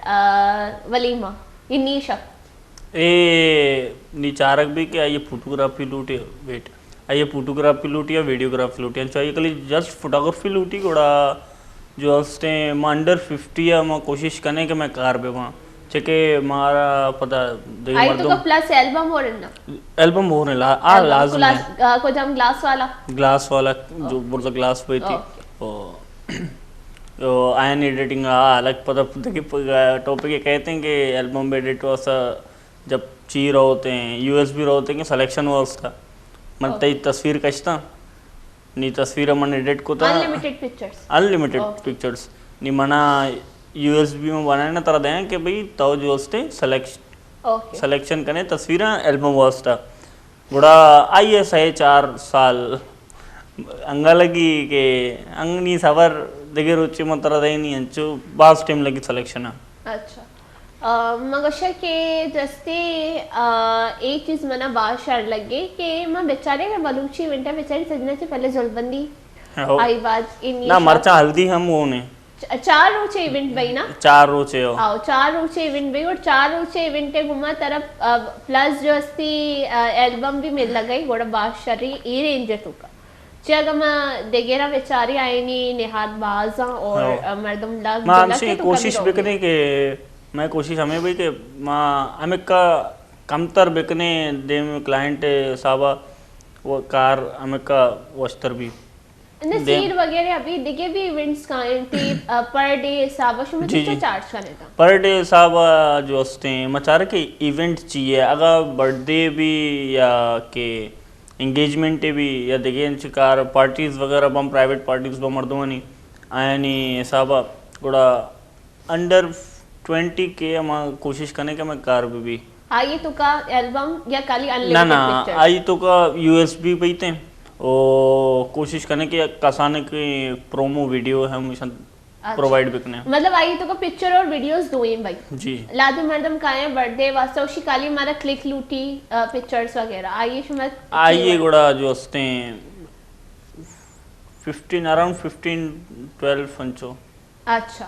آ، ولیمہ، یہ نی شپ۔ اے نی چارگ بھی کہ آئی فوٹوگرافی لوٹی، ویٹ، آئی فوٹوگرافی لوٹی یا ویڈیوگرافی لوٹی، انچو آئی کلی جسٹ فوٹوگرافی لوٹی، گڑا جو ہستیں ما انڈر ففٹی ءَ ما کوشش کنیں کہ مئے کار بہ باں، چہ کہ مارا پدا دگہ آئی تو مردم کا پلس البم ہو رہا نا؟ البم ہو رہے لا-، آ، البم لازم کلاس، ہے۔ آ، کجام گلاس والا؟ گلاس والا، جو آ۔ برزا گلاس پہ تھی۔ اوکے۔ او، او، آئین ایڈیٹنگ، آ، الگ پدا دگہ پ-، ٹاپک یہ کہتے ہیں کہ البم ایڈیٹ واسطہ جب چی رہتے ہیں، یو ایس بی رہتے ہیں کہ سلیکشن واسطہ۔ من اوکے۔ تئی تصویر کشتا۔ نی تصویر من ایڈٹ کتا۔ Unlimited pictures? Unlimited okay. Pictures. نی منا یو ایس بی میں بنانا ترا دیاں کہ بھئی تو جو استے سلیکش-، اوکے۔ سلیکشن کنے تصویراں البم واسطہ۔ گڑا آئی ءَ سئے چار سال انگا لگی کہ انگنی سبر دگہ روچے من ترا دئینی انچو باز ٹائم لگی سلیکشن ءَ۔ اچھا۔ آ، من گوشاں کہ جستے، آ، اے چیز منا باز شر لگے کہ من بچارے اگر بلوچی ایونٹ ءَ بچارے سجنا چہ پہلے زلبندی ہو۔ آئی بعد ای نہ، مرچاں ہلدی ہم وہ نے۔ چ-، چار روچے ایونٹ بئی نا؟ چار روچے ہو۔ آؤ، چار روچے ایونٹ بئی اور چار روچے ایونٹ ءَ گما طرف، آ، پلس جو استی، آ، البم بھی مل لگئی، گوڑا باز شری ای رینج ءِ توکا۔ چہ اگاں ما دگرا بچاری آئینی نہاد باز آں اور ہاں۔ مردم لگ ما جلگ ہمشی کے تو کوشش کمی روک بکنیں کہ میں کوشش ہمیں بھی کہ ما ہمکا کمتر بکنیں دیم کلائنٹ حسابا وہ کار ہمکا وشتر بھی۔ نہ، دیم سیر وغیرہ ابھی دگہ بھی ایونٹس کا ہیں تی، آ، پر ڈے حسابا شما جی، چا جی۔ چارج کرنے تا؟ پر ڈے حسابا جو ہستے ہیں، ما چار کہ ایونٹ چی ہے، اگر برتھ ڈے بھی یا کہ انگیجمنٹ بھی یا دگہ انچ کار پارٹیز وغیرہ بم پرائیویٹ پارٹیز بم مردمانی آیانی حسابا گڑا انڈر ٹوئنٹی کے ہما کوشش کنے کہ میں کار بھی بھی۔ آئی تو کا البم یا کالی نہ، انلمیٹڈ نہ، پکچر؟ آئی تو کا یو ایس بی بیتے او کوشش کنے کہ کسانے کے پرومو ویڈیو ہم ایشان اچھا۔ پرووائیڈ بکنے۔ مطلب آئی تو کا پکچر اور ویڈیوز دوئیں بھائی۔ جی۔ لادی مردم کائیں برتھ ڈے واسطہ اوشی کالی ہمارا کلک لوٹی، آ، پکچرز وغیرہ۔ آئیے شما آئیے گڑا جو ہستے ہیں ففٹین، اراؤنڈ ففٹین، ٹویلو انچو۔ اچھا،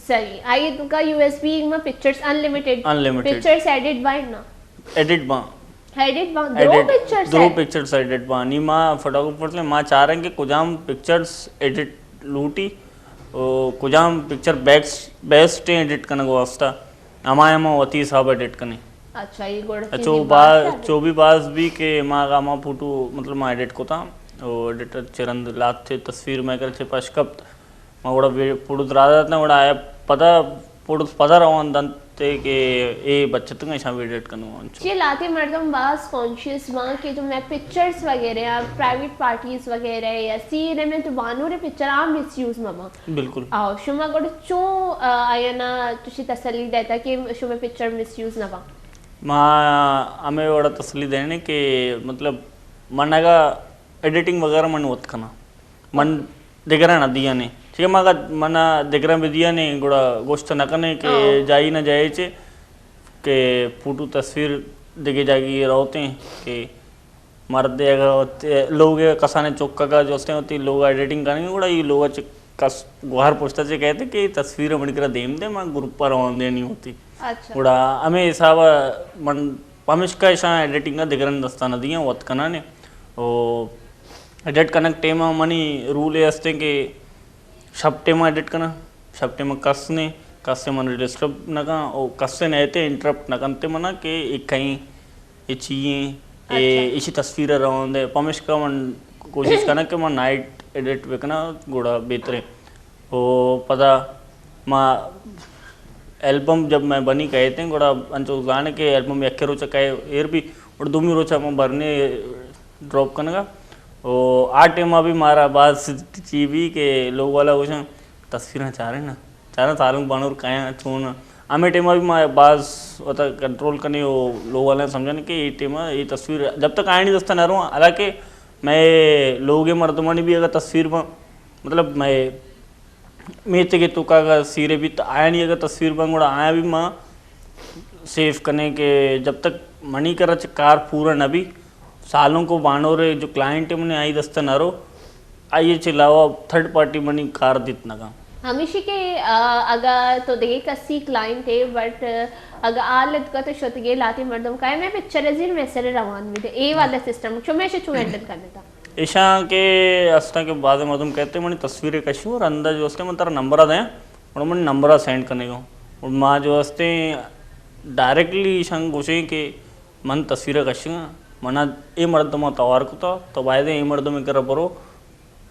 صحیح۔ آئیے تو کا یو ایس بی میں pictures unlimited. Unlimited. Pictures edit بائیں نا؟ ایڈٹ باں۔ ایڈٹ باں، درو ایڈٹ، پکچرز درو ہیں۔ پکچرز ایڈٹ باں۔ نی ما فوٹوگرافرز لے ما چاریں کہ کجام پکچرز ایڈٹ لوٹی، او کجام پکچر بیسٹ، بیسٹ ہیں ایڈٹ کنگ واسطہ، ہما ہما وتی حساب ایڈٹ کنیں۔ اچھا، یہ گوڑا اچھو چیزیں با-، باز ہے۔ چو بھی باز بھی کہ ما آغا ما فوٹو، مطلب، ما ایڈٹ کتا، او ایڈٹ چرند لات تھے تصویر میں کر چھ پش کپت، ما گڑا وی-، پڑوس راہ داتاں، گڑا آیا پدا، پڑوس پدا روان دنت کہ اے بچتگاں اشاں ویڈیو ایڈٹ کنوں انچو۔ چی لاتے مردم باز کانشیس باں کہ جو میں پکچرز وغیرہ یا پرائیویٹ پارٹیز وغیرہ یا سیر میں تو بانور پکچر عام مس یوز مہ باں۔ بالکل۔ آؤ، شما گڑا چوں، آ، آیا نا تشی تسلی دیتا کہ شما پکچر مس یوز نہ باں؟ ما ہمیں وڑا تسلی دینے کہ مطلب من اگا ایڈیٹنگ وغیرہ من وت کنا۔ من دگراں نہ دیانے۔ ٹھیک ہے، ما اگاں من دگراں بہ دیانے، گڑا گوشت نہ کنے کہ ہاں۔ جائی نہ جائی چے کہ فوٹو تصویر دگہ جاگی روتیں کہ مرد اگاں تے-، لوگ کسانے چکگا جو استیں ہوتی لوگ ایڈیٹنگ کنگے، گڑا یہ لوگ چ کس گوہر پشتا چے کہتے کہ تصویر منی کرا دیم دے، من گروپ پر روان دینی ہوتی۔ اچھا۔ گڑا ہمیں حساب من پمشکا اشاں ایڈیٹنگ دگراں دستاں نہ دیاں، وت کنانے۔ او ایڈٹ کنگ ٹائم ءَ منی رول اے استیں کہ شپ ٹائم ءَ ایڈٹ کناں، شپ ٹائم ءَ کس نے، کس ءَ من ڈسٹرب نہ کاں، او کس ءَ نئیتے انٹرپٹ نہ کنتے منا کہ اے کئیں، اے چی ایں، اے اچھا۔ ایشی تصویر ءَ روان دے۔ پمیشکا من کوشش کناں کہ من نائٹ ایڈٹ بکناں، گڑا بہتریں۔ او پدا ما البم جب میں بنی کئیت ایں، گڑا انچو زانے کہ البم یکے روچ ءَ کئے ایر بی، گڑا دومی روچ ءَ ما برنے ڈراپ کنگا۔ او آ ٹائم ءَ بھی مارا باز چی بی کہ لوگ والا گوشاں تصویراں چارے نا، چارا سالونک بانور کایاں چون۔ ہمے ٹائم ءَ بھی ما باز وتا کنٹرول کنے او لوگ والا سمجھانے کہ اے ٹائم ءَ اے تصویر جب تک آیانی دست ءَ نہ رواں، حالانکہ میں لوگ مردمانی بھی اگر تصویر باں، مطلب میں میتگ ءِ توکا اگاں سیرے بیت، آیانی اگاں تصویر باں گڑا آیاں بھی ما سیو کنیں کہ جب تک منی کرا چہ کار پورا نہ بی، سالونک ءُ بانور ءَ جو کلائنٹ ءَ منی آئی دست ءَ نہ رو، آئی ءَ چہ علاوہ تھرڈ پارٹی منی کار دیت نہ کن۔ ہمیشی کہ، آ، اگاں تو دگہ کسی کلائنٹ ئے، بٹ اگاں آ لتکا تو شتگے لاتی مردم کائے میں پکچر ءَ زیر میں سر روان بیتے، اے والا سسٹم، چو میں چوں ہینڈل کرنے تا؟ ایشاں کہ استاں کہ بعض مردم کہتے منی تصویر کشی اور اندر جو استے من ترا نمبر دیاں اور من نمبر سینڈ کرنے گا۔ اور ما جو استے ڈائریکٹلی ایشاں گوشیں کہ من تصویر کشی، منا اے مردم توار کتا، تو باید اے مردم کرا برو،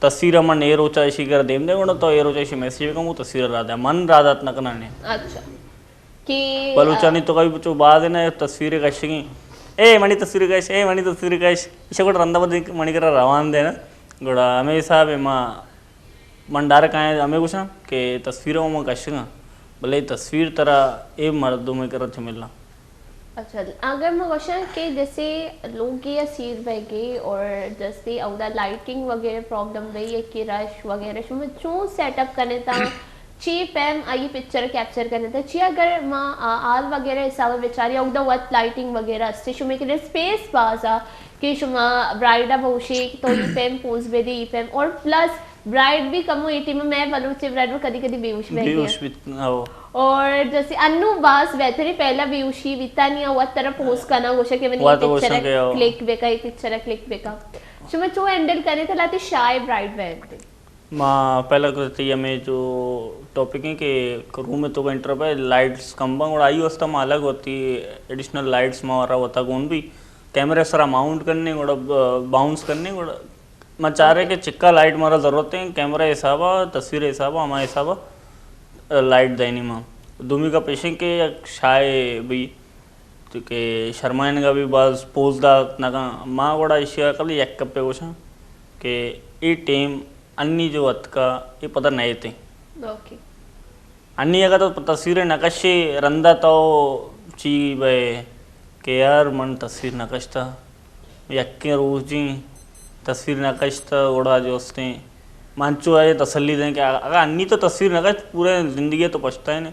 تصویر من اے روچا ایشی کرا دیم دے، گڑا تو اے روچا ایشی میسج بکن، وہ تصویر را دے، من را دات نہ کنانے۔ اچھا۔ کہ بلوچانی تو کبھی بچو باز ہے نا تصویر کشگی، اے منی تصویر کش، اے منی تصویر کش، ایشا گڑا رندا بدی منی کرا روان دے نا۔ گڑا ہمیں حساب ہے ما، من ڈائریکٹ آئے ہمیں گوشاں کہ تصویر ہوں من کشگاں، بلے تصویر ترا اے مردم کرا چہ ملنا۔ اچھا، اگر ما گوشاں کہ جیسے لوگے اسیر بئیگے اور جیسے اودا لائٹنگ وغیرہ پرابلم بئی یا کہ رش وغیرہ، شما چون سیٹ اپ کنے تا؟ چی پیم آئی پکچر کیپچر کنے تا؟ چی اگر ما، آ، ہال وغیرہ حساب بچاری، اودا وت لائٹنگ وغیرہ استے، شما کہ اسپیس بازا کہ شما برائیڈ ء بوشے کہ تو ای پیم پوز بے دے، ای پیم، اور پلس برائیڈ بھی کمو اے ٹیم میں بلوچ برائیڈ بھی کدی کدی بیہوش بے بیہوش بیت، ہاں۔ اور جیسے انو باز بہتری پہلا بیہوشی بیتا نیا وت طرح پوز کنا گوشا کہ منی وت پکچر گوشاں کہ او۔ کلک بکا، ای پکچر کلک بکا۔ شما چو ہینڈل کرے تھا لاتی شائے برائیڈ بہن تھے؟ ما پہلا کرتی ہمیں جو ٹاپک ہے کہ روم میں تو انٹر پہ لائٹس کم بن، اور آئی واسطہ ما الگ ہوتی ایڈیشنل لائٹس ما ورا ہوتا کون بھی کیمرے سرا ماؤنٹ کرنے، گڑا باؤنس کرنے، گڑا ما چاہ رہے کہ چکا لائٹ مارا ضرورت ہے، کیمرہ حسابا، تصویر حسابا، ہما حسابا لائٹ دینی ما۔ دومی کا پیشن کہ یک شائے بھی تو کہ شرمائنگا بھی باز پوز دات نہ کن۔ ما گڑا ایشی عقل یک کپے گوشاں کہ ای ٹیم انی جو اتکا، ای پتہ نہ ایتیں۔ اوکے۔ انی اگہ تو تصویر نہ کشے، رندا تو چی بئے کہ یار من تصویر نہ کشتا، یکیں روچیں تصویر نہ کشتا، گڑا جو استیں من چو اے تسلی دیں کہ اگہ انی تو تصویر نہ کشت، پورے زندگی تو پچھتائیں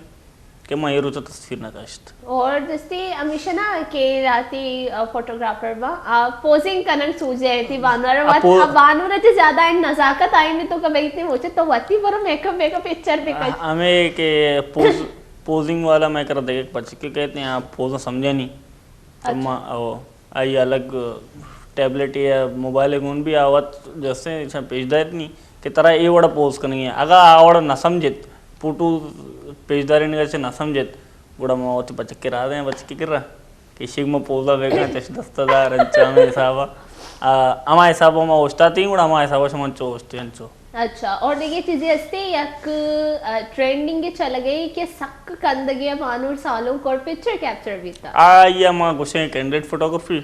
کہ من اے روچ تصویر نہ کشت۔ اور جستی ہمیشہ نا کہ راتی، آ، فوٹوگرافر با، آ، پوزنگ کنن سوجے تھی بانور، آ، وت-، پو-، آ، بانور تے زیادہ ان نزاکت آئی میں تو کبھی تے ہوچے تو وتی برو make up, make up picture پہ کش۔ آ، ہمیں کہ پوز-، پوزنگ والا میں کر دے پچ کے کہتے ہیں، آپ پوز سمجھے نہیں۔ تو اچھا۔ ما-، او، آئی الگ ٹیبلٹ یا موبائل گون بھی آوت جسے پیش دار نہیں کہ ترا اے وڑا پوز کنگی ہے۔ اگا آ وڑا نہ سمجھت، فوٹو پیش دارینگا چہ نہ سمجھت، گڑا ما وتی بچک کرا دیں، بچک کرا کہ شیگ ما پوزا بیگا چش دست دار انچا ہمیں حسابا۔ آ، ہما حسابا ما اوشتاتی، گڑا ہما حسابا شما چو اوشتی انچو۔ اچھا، اور دیگہ چیزے ہستے یک، آ، ٹرینڈنگ چلگئی کہ سک کندگی بانور سالونک اور پکچر کیپچر بیتا۔ آ، یہ ما گوشیں کینڈیڈ فوٹوگرافی۔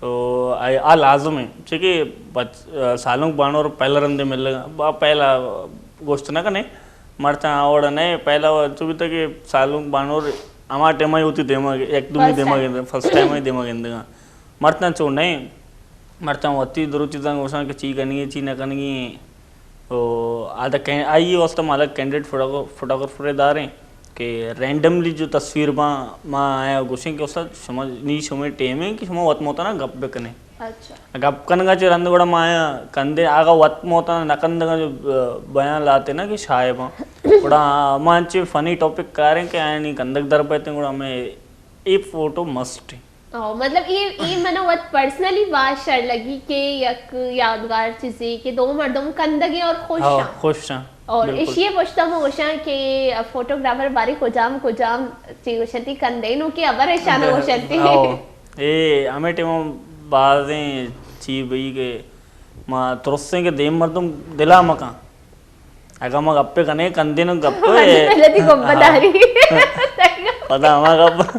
او، آ، آ لازم ہے، چونکہ بچ-، آ، سالونک بانور پہلا رندے ملگا، با پہلا گوشت نہ کنے، مرچاں آوڑا نئے، پہلا چو بیتا کہ سالونک بانور ہما ٹائم آئی ہوتی دیما، یک دومی دیما گند، فرسٹ ٹائم آئی دیما گندگا۔ مرچاں چو نئے، مرچاں وتی درو چیزاں گوشاں کہ چی کنگی، چی نہ کنگی۔ او، آ دا کین-، آئی واسطہ ما الگ کینڈیڈ فوٹوگرا-، فوٹوگرافر داریں کہ رینڈملی جو تصویر باں، ما آیا گوشیں کہ استاد شما، نی شمے ٹیم ہے کہ شما وت موتانا گپ بکنے۔ اچھا۔ گپ کنگا چہ رند گڑا ما آیا کندے، آگا وت موتانا نہ کندگا جو، آ، بیان لاتے نا کہ شاعباں۔ گڑا ما انچے فنی ٹاپک کاریں کہ آیانی کندگ در بیتیں، گڑا ہمیں اے فوٹو مسٹ ہے۔ او، مطلب، اے، اے منا وت پرسنلی باز شر لگی کہ یک یادگار چیزے کہ دو مردم کندگے اور خوش ہاں، ہیں۔ خوش ہیں، اور بالکل۔ اشی پشتا ما گوشاں کہ فوٹوگرافر بارے کجام، کجام چی گوشنتی کندے نو کہ ابر اشانا گوشنتی۔ ہاں، اے ہمیں ٹائم بازیں چی بئی کہ ما ترسیں کہ دیم مردم دلا مکان۔ اگاں ما گپے کنے، کندین گپ پہلے تھی گپ داری۔ پدا ہما گپ۔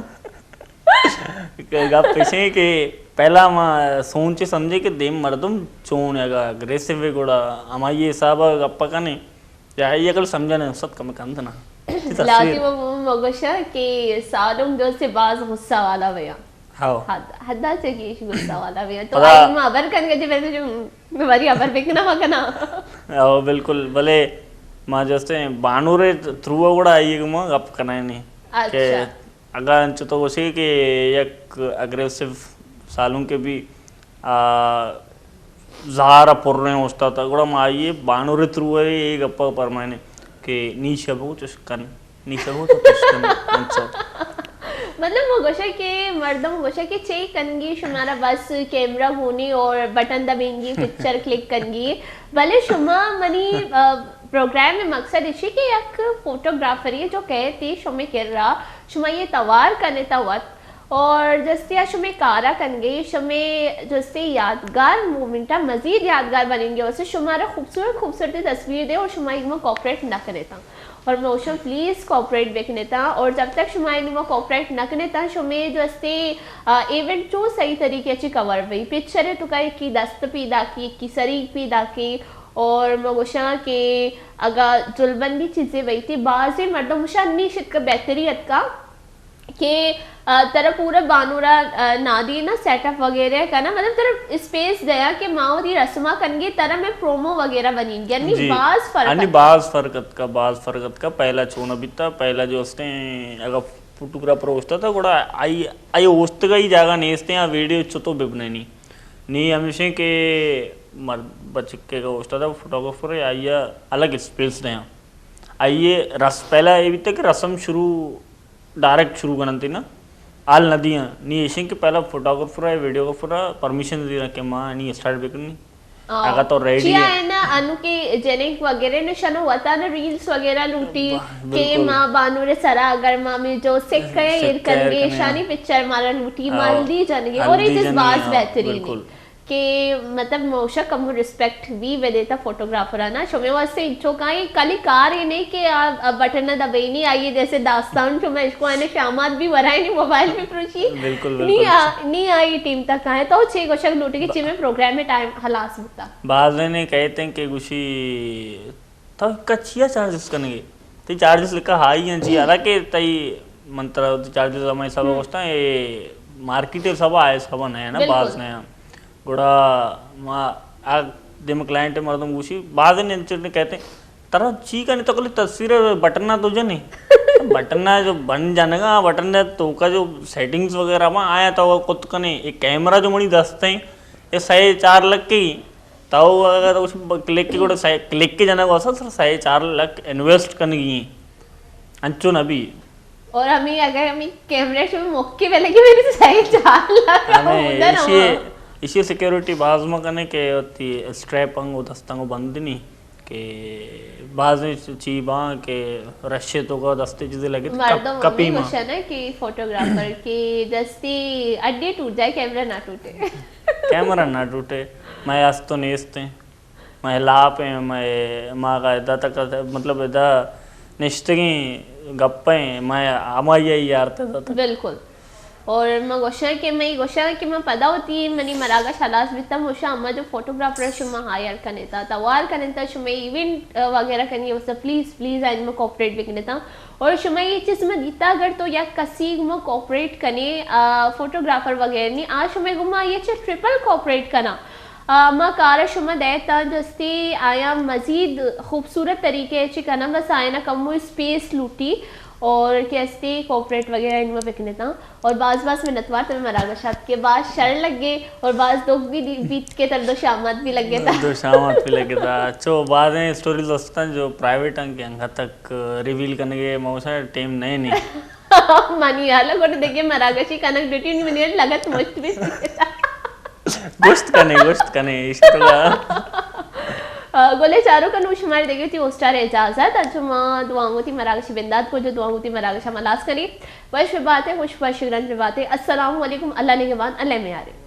گپ اشیں کہ پہلا ما سوچے سمجھے کہ دیم مردم چون اگا اگریسو ہے، گڑا ہمائی حساب گپ کنے۔ یا یہ کل سمجھنے ست کم کند نا۔ لاتی وہ مگوشا کہ سالم جو سے باز غصہ والا بیا۔ ہاؤ۔ حد، حدا سے کہ غصہ والا بیا۔ تو پدا آئی ما ابر کن گئے تھے، میں تو جو ماری ابر بکنا مکنا۔ او بالکل، بلے ما جستے بانورے تھرو گڑا آئی گما گپ کنائنی۔ اچھا۔ کہ اگا انچو تو گوشی کہ یک اگریسو سالونکے بھی، آ، زہر ء پریں اوشتات، گڑا ما آئی بانورے تھرو اے گپا پرمائنے کہ نی شبو چش کن۔ نی شبو تو تشکن انچو۔ مطلب، وہ گوشے کہ مردم گوشے کہ چے کنگی شمارا بس کیمرہ گونی اور بٹن دبینگی، پکچر کلک کنگی۔ بلے شما منی، آ، پروگرام میں مقصد اسی کہ یک فوٹوگرافری جو کہے تی شما کرا، شما یہ توار کنے تا وت۔ اور جستے آ شما کارا کنگے، شما جستے یادگار مومنٹا مزید یادگار بنیں گے، واسطے شمارا خوبصورت خوبصورت تصویر دے اور شما ایک میں کوپریٹ نہ کنے تا۔ اور میں اوشم پلیز کوپریٹ بکنتا، اور جب تک شما اینو ما کوپریٹ نہ کنتا، شما جو استے، آ، ایونٹ چو صحیح طریقے چی کور بئی۔ پکچر تو کا کی دست پیدا کی، کی سری پیدا کی، اور میں گوشاں کہ اگا جلبندی چیزیں بئی تی، بازیں مردم گوشاں نی شت کا بہتری اتکا۔ کہ، آ، ترا پورا بانورا، آ، نادی نا سیٹ اپ وغیرہ کنا، مطلب ترا اسپیس دیا کہ ما وتی رسما کنگے، ترا میں پرومو وغیرہ بنین، یعنی جی۔ باز فرق یعنی اتکا۔ باز فرق اتکا، باز فرق اتکا۔ پہلا چونا بیتا، پہلا جو استیں اگر فوٹوگرافر اوشتا تھا، گڑا آئی، آئی اوشتگا ہی جاگہ نیستیں، آ ویڈیو چتو ببنینی۔ نی ہمیشیں کہ مرد بچکے کا اوشتا تھا فوٹوگرافر، آئی الگ اسپیس دیا۔ آئی رس، پہلا یہ بیتا کہ رسم شروع ڈائریکٹ شروع کننتی نا، حال نہ دیاں۔ نی ایشیں کہ پہلا فوٹوگرافر ہے، ویڈیوگرافر ہے، پرمیشن دینا کہ ما نی اسٹارٹ بکنی۔ آ، اگر تو ریڈی چیا ہے۔ ہے نا، انو کہ جنک وغیرہ نے شنو وطن ریلز وغیرہ لوٹی بل-، کہ بالکل۔ ما بانور سرا اگر ما میں جو سکھ ہے، سکھ ایر کنگے، ایر کنگے۔ شانی پکچر مارا لوٹی، ہاں۔ مالدی جنگے، اور ہلدی یہ چیز جنگے، باز ہاں، بہترین ہے۔ بالکل۔ کہ مطلب موشا کمو ریسپیکٹ بھی بدیتا فوٹوگرافرانا۔ شمے واسطے انچو کائیں کلی کار ہی نہیں کہ آ، آ بٹن دبینی آئیے جیسے داستان شما اشکو آنے شامات بھی ورائے نہیں موبائل بھی پروشی۔ بالکل، بالکل۔ نی آ-، نی آئی ٹیم تک آئے تو چھ گوشک لوٹی کہ چھ میں پروگرام میں ٹائم خلاص بتا۔ بعض نے کہتے ہیں کہ گوشی تو کچیا چارجز کنگے؟ تئی چارجز لکھا ہائی ہیں جی، حالانکہ تئی من ترا چارجز ہمیں سب گوشتا ہے، مارکیٹ سب آئے سب نیا نا، بالکل۔ باز نیا۔ گڑا ما آ دیم کلائنٹ مردم گوشی، بعض نے انچو نے کہتے ہیں، ترا چی کنے تو کلی تصویر بٹنا تو جنے۔ بٹنا جو بن جانگا، بٹن تو کا جو سیٹنگز وغیرہ ما آیا تو کت کنے، ایک کیمرہ جو منی دست ہیں، یہ سہ چار لکھ کی، تو اگر اس کلک کی گڑا سہ، کلک کی جانا واسطہ سر سہ چار لکھ انویسٹ کنگی ہیں۔ انچو نہ بھی۔ اور ہمیں اگر ہمیں کیمرہ شو موقع پہ لگے میرے سہ چار لکھ ہمیں ہوتا نا اسی، وہاں۔ اسی سیکیورٹی باز ما کنے کہ ہوتی اسٹریپ انگو دستنگو بند نہیں کہ باز چی باں کہ رشے تو کا دستے چیزیں لگے تو کپ-، مردم کپی ہمیں ما۔ گوشن ہے کہ فوٹوگرافر کہ دستی اڈی ٹوٹ جائے، کیمرہ نہ ٹوٹے۔ کیمرہ نہ ٹوٹے، مئے است تو نیست ہیں، مئے لاپ ہیں، مئے ما کا ادا تک، مطلب ادا نشتگیں گپ ہیں، مئے ہمائی یار تے ادا تک۔ بالکل۔ اور ما گوشاں کہ میں گوشاں کہ من پدا ہوتی منی مراگش ہلاس بیتا، موشا اما جو فوٹوگرافر شما ہائر کنیتا، توار کنیتا، شما ایونٹ، آ، وغیرہ کنی، واسطہ پلیز، پلیز آئین میں کوپریٹ بکنیتا۔ اور شما یہ چیز میں دیتا، اگر تو یک کسی گما کوپریٹ کنے، آ، فوٹوگرافر وغیرہ نی، آ شما گما یہ چیز ٹرپل کوپریٹ کنا۔ آ، ما کار شما دیتا جستی آیا مزید خوبصورت طریقے چی کنا، بس آئینا کمو اسپیس لوٹی اور کہ استی کوپریٹ وغیرہ ان میں بکنتا۔ اور باز باز منتوار تمہیں مراگشات کے باز شر لگے اور باز دکھ بھی دی-، بیت کے تر دو شامات بھی لگے تا۔ دو شامات بھی لگے تا۔ چو بعض ہیں اسٹوریز ہستن جو پرائیویٹ ہیں کہ انگا تک ریویل کرنے کے موسم ٹائم نہیں نہیں۔ منی حالا گوڑ دیگه مراگشی کنک ڈیوٹی منی لگت مشت بیت۔ گوشت کنے، گوشت کنے، عشق کا۔ آ، گلے چارو کنو شمار دیگه تی ہوسٹار اجازت، اچھا ما دعاؤں تی مراگشی بندات کو جو دعاؤں تی مراگشا ملاس کری۔ وش باتیں، خوش وش رنج باتیں۔ السلام علیکم، اللہ نگہبان، اللہ میارے۔